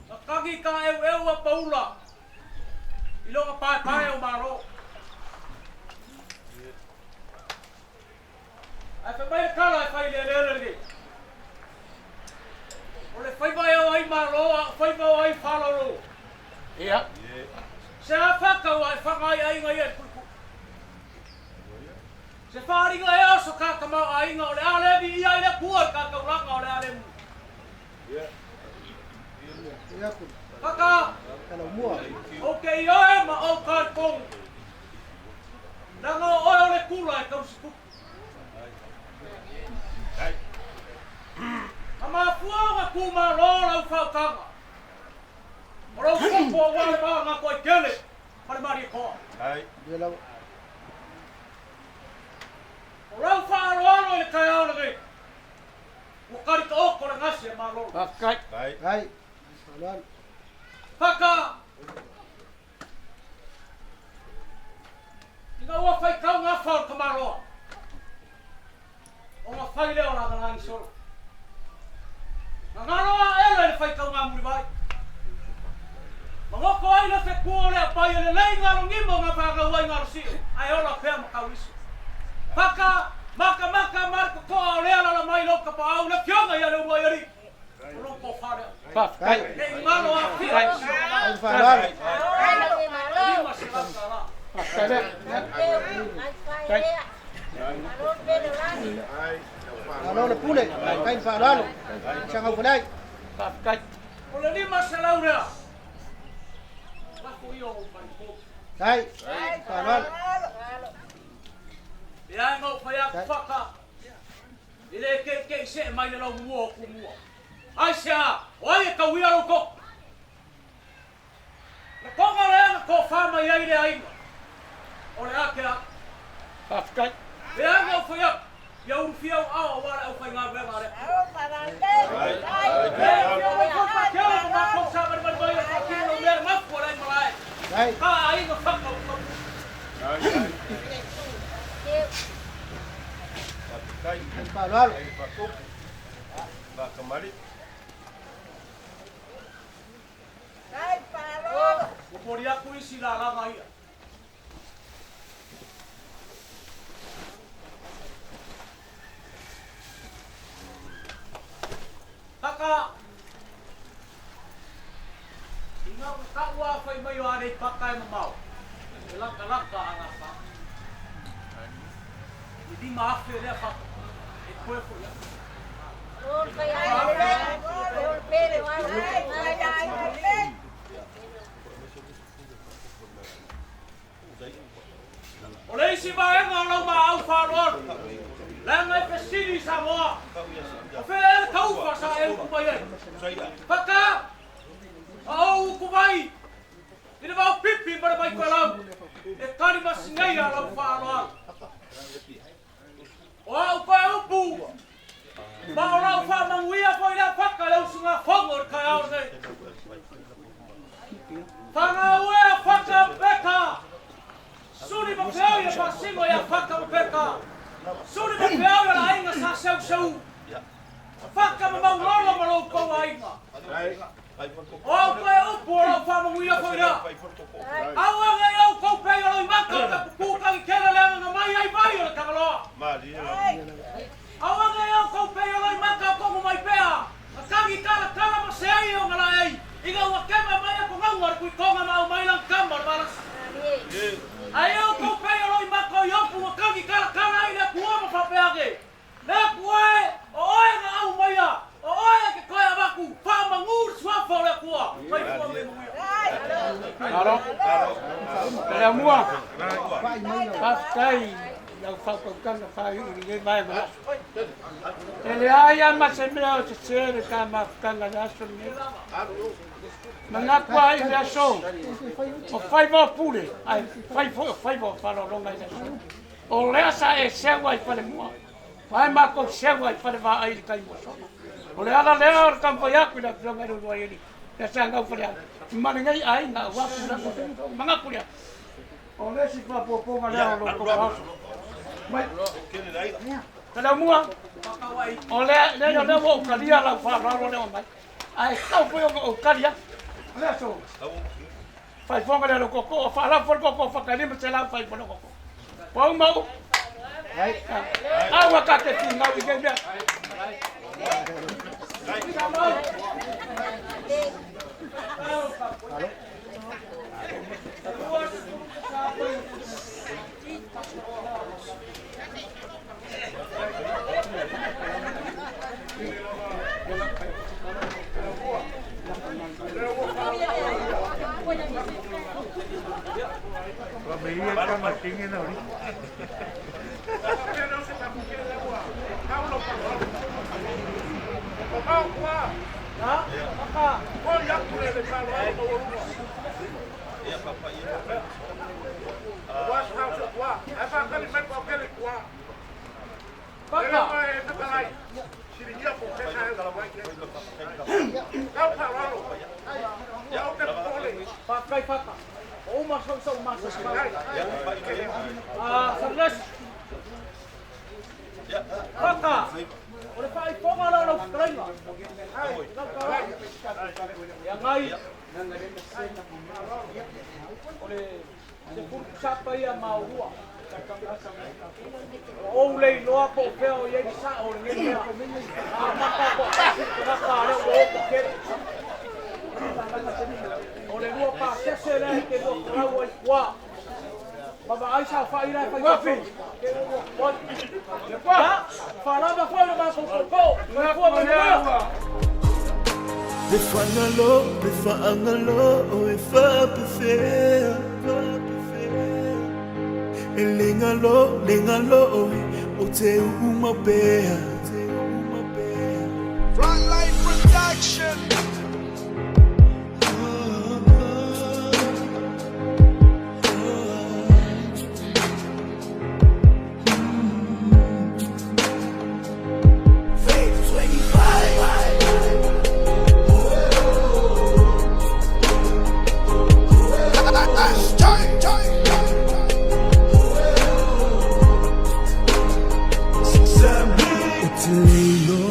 Na kagi ka eu eu a paula i loga paepae o Malo. Ae fai mai le tala e fai i le eleele lenei. O le faiva e o ai Malo a o faiva o ai Falolo. Ia. Se a faka ua e faga ai aiga ia i le puipui. Se faaaliga ea o so ka tamaoaiga o le a le viia ai le Atua i le ka taulaga o le a le mu. Faka, ou te ioe ma ou talitonu, leaga o oe o le tula e tausi tupu. Na mafua ona tumalo lau faautaga, o lou popo aua le va Gatoaitele ma le Malietoa. O lau faaaloalo i le taeao lenei, ua kali taoto le gasi e malolo. Faafetai. Faka, ina ua faitau gafa o le tamaloa, ona fai lea o lagalagi solo. Gagalo aela i le faitauga mulivai. Magoto ai le fetua o le apai e lelei galogima o gafanau ai galosio, ae ola pea ma tauiso. Faka, makamaka ma le totoa o lea lala mai lou tapaau le afioga ia Leuluaialii, o lou tofa lea. Faafetai. Ne i galo afia i si o $500 tala. Faafetai lea. Faafetai. Malo le pule, faafetai le faaaloalo, saga ufalai. Faafetai. O le 500 lea, lafo ia o lou faipou. Ai, faaaloalo. E ai ma ou fai atu faka, e le ke'ike'i se'e mai le laumua o Tumua. Aisea, o ai e tauia lou toto? Le toga lea na tofa mai ai le aiga, o le ake a'u. Faafetai. Leaga ou fai atu, ia ulufia ou ao aua le aufaigaluega a le Atua. Le afioga i tou pakele ma matou savalivali mai e faatino lau mea le mafu o le ai malae, ka aiga faka ua taunuu. Faaaloalo. Momoli aku isi lalaga ia. Kaka, i ngā kau a whai mai o arei paka e mamao. E laka laka a ngā wha. I 5,000 lea whaka. E koe fo ia. O le isi vaega o lau maau faaaloalo, leaga e fesili i Samoa, o fea ea le taufa sa e upu mai ai? Faka, a ou upu mai i le vaopipi ma le vaitoelau, e tali masineia lau faaaloalo. O au koe upu, ma o lau faamanuia foi lea faka i le usugafono i le taeao lenei. Fanau e a Faka ma Peka, suli ma feau ia faasino ia Faka ma Peka, suli ma feau ia le aiga sa seuseu, Faka ma Maulolo ma lo outou aiga. O au koe upu o lau faamanuia foi lea. Aua nei outou pei o Loimata o te pupū tagikele le agaga mai ai mai o le Tagaloa. Aua nei outou pei o Loimata o kogo mai pea, na tagi talatala ma seai o ngalaei, ina ua kema mai a kogauga le kuitoga ma aumai lan kama o le malasi. Ai outou pei o Loimata o Iopu ua tagi talatala ai le Atua ma faapea ane, Le Atua e, o oe na aumaia, o oe e ke toe avatu, faamanu le suafa o le Atua, soifua ma ia manuia. Malo. Le amua. Faafetai i lau faautautaga faaiu i lenei vaega o le aso. E leai lava ma se mea o sese le ta mafutaga i le aso lenei. Manatu lava i le aso o faiva o pule, ae fai foi o faiva o faaaloaloga i le aso. O lea sa e seu ai i falemua, ae matou seu ai i falevaai i le taimi ua sola. O le ala lea o le taumafai atu i le Afioga i le Uluaialii, ia sa gau faleaga ma lenei aiga aua tulaga o le manatu lea. O le isi faapuapuaga lea o lo outou aso. Mai. Talaumua, o lea, lea, lea ua ou talia lau faaaloalo lea ua mai. Ae tatau foi ona ou tali atu. O le aso. Faifoga lea o le tootoo, faalafo le tootoo whakalima se lau fai le tootoo. Ua uma u. Aua ka te finau i nei mea. Faafetai Faka. Ua uma sau sau masa Sarnes. Faka. O le faaifoga lea o lau fetalaiga. E agai. O le sefulu sapa ia ma urua. Ua ou le iloa po o fea o i ai le sa'o o lenei mea. A mata po o tasi le tagata a lea ua oko tele. O le lua pasese lea e te lua talau ai i tua. Ma vaai saofa'i la e fai Ia, faalava foi le matou tootoo. Soifua ma ia manuia. Le fagalo, le faagalo e faapefea. E le galo, le galo o te uma pea. Frontline Production. Te le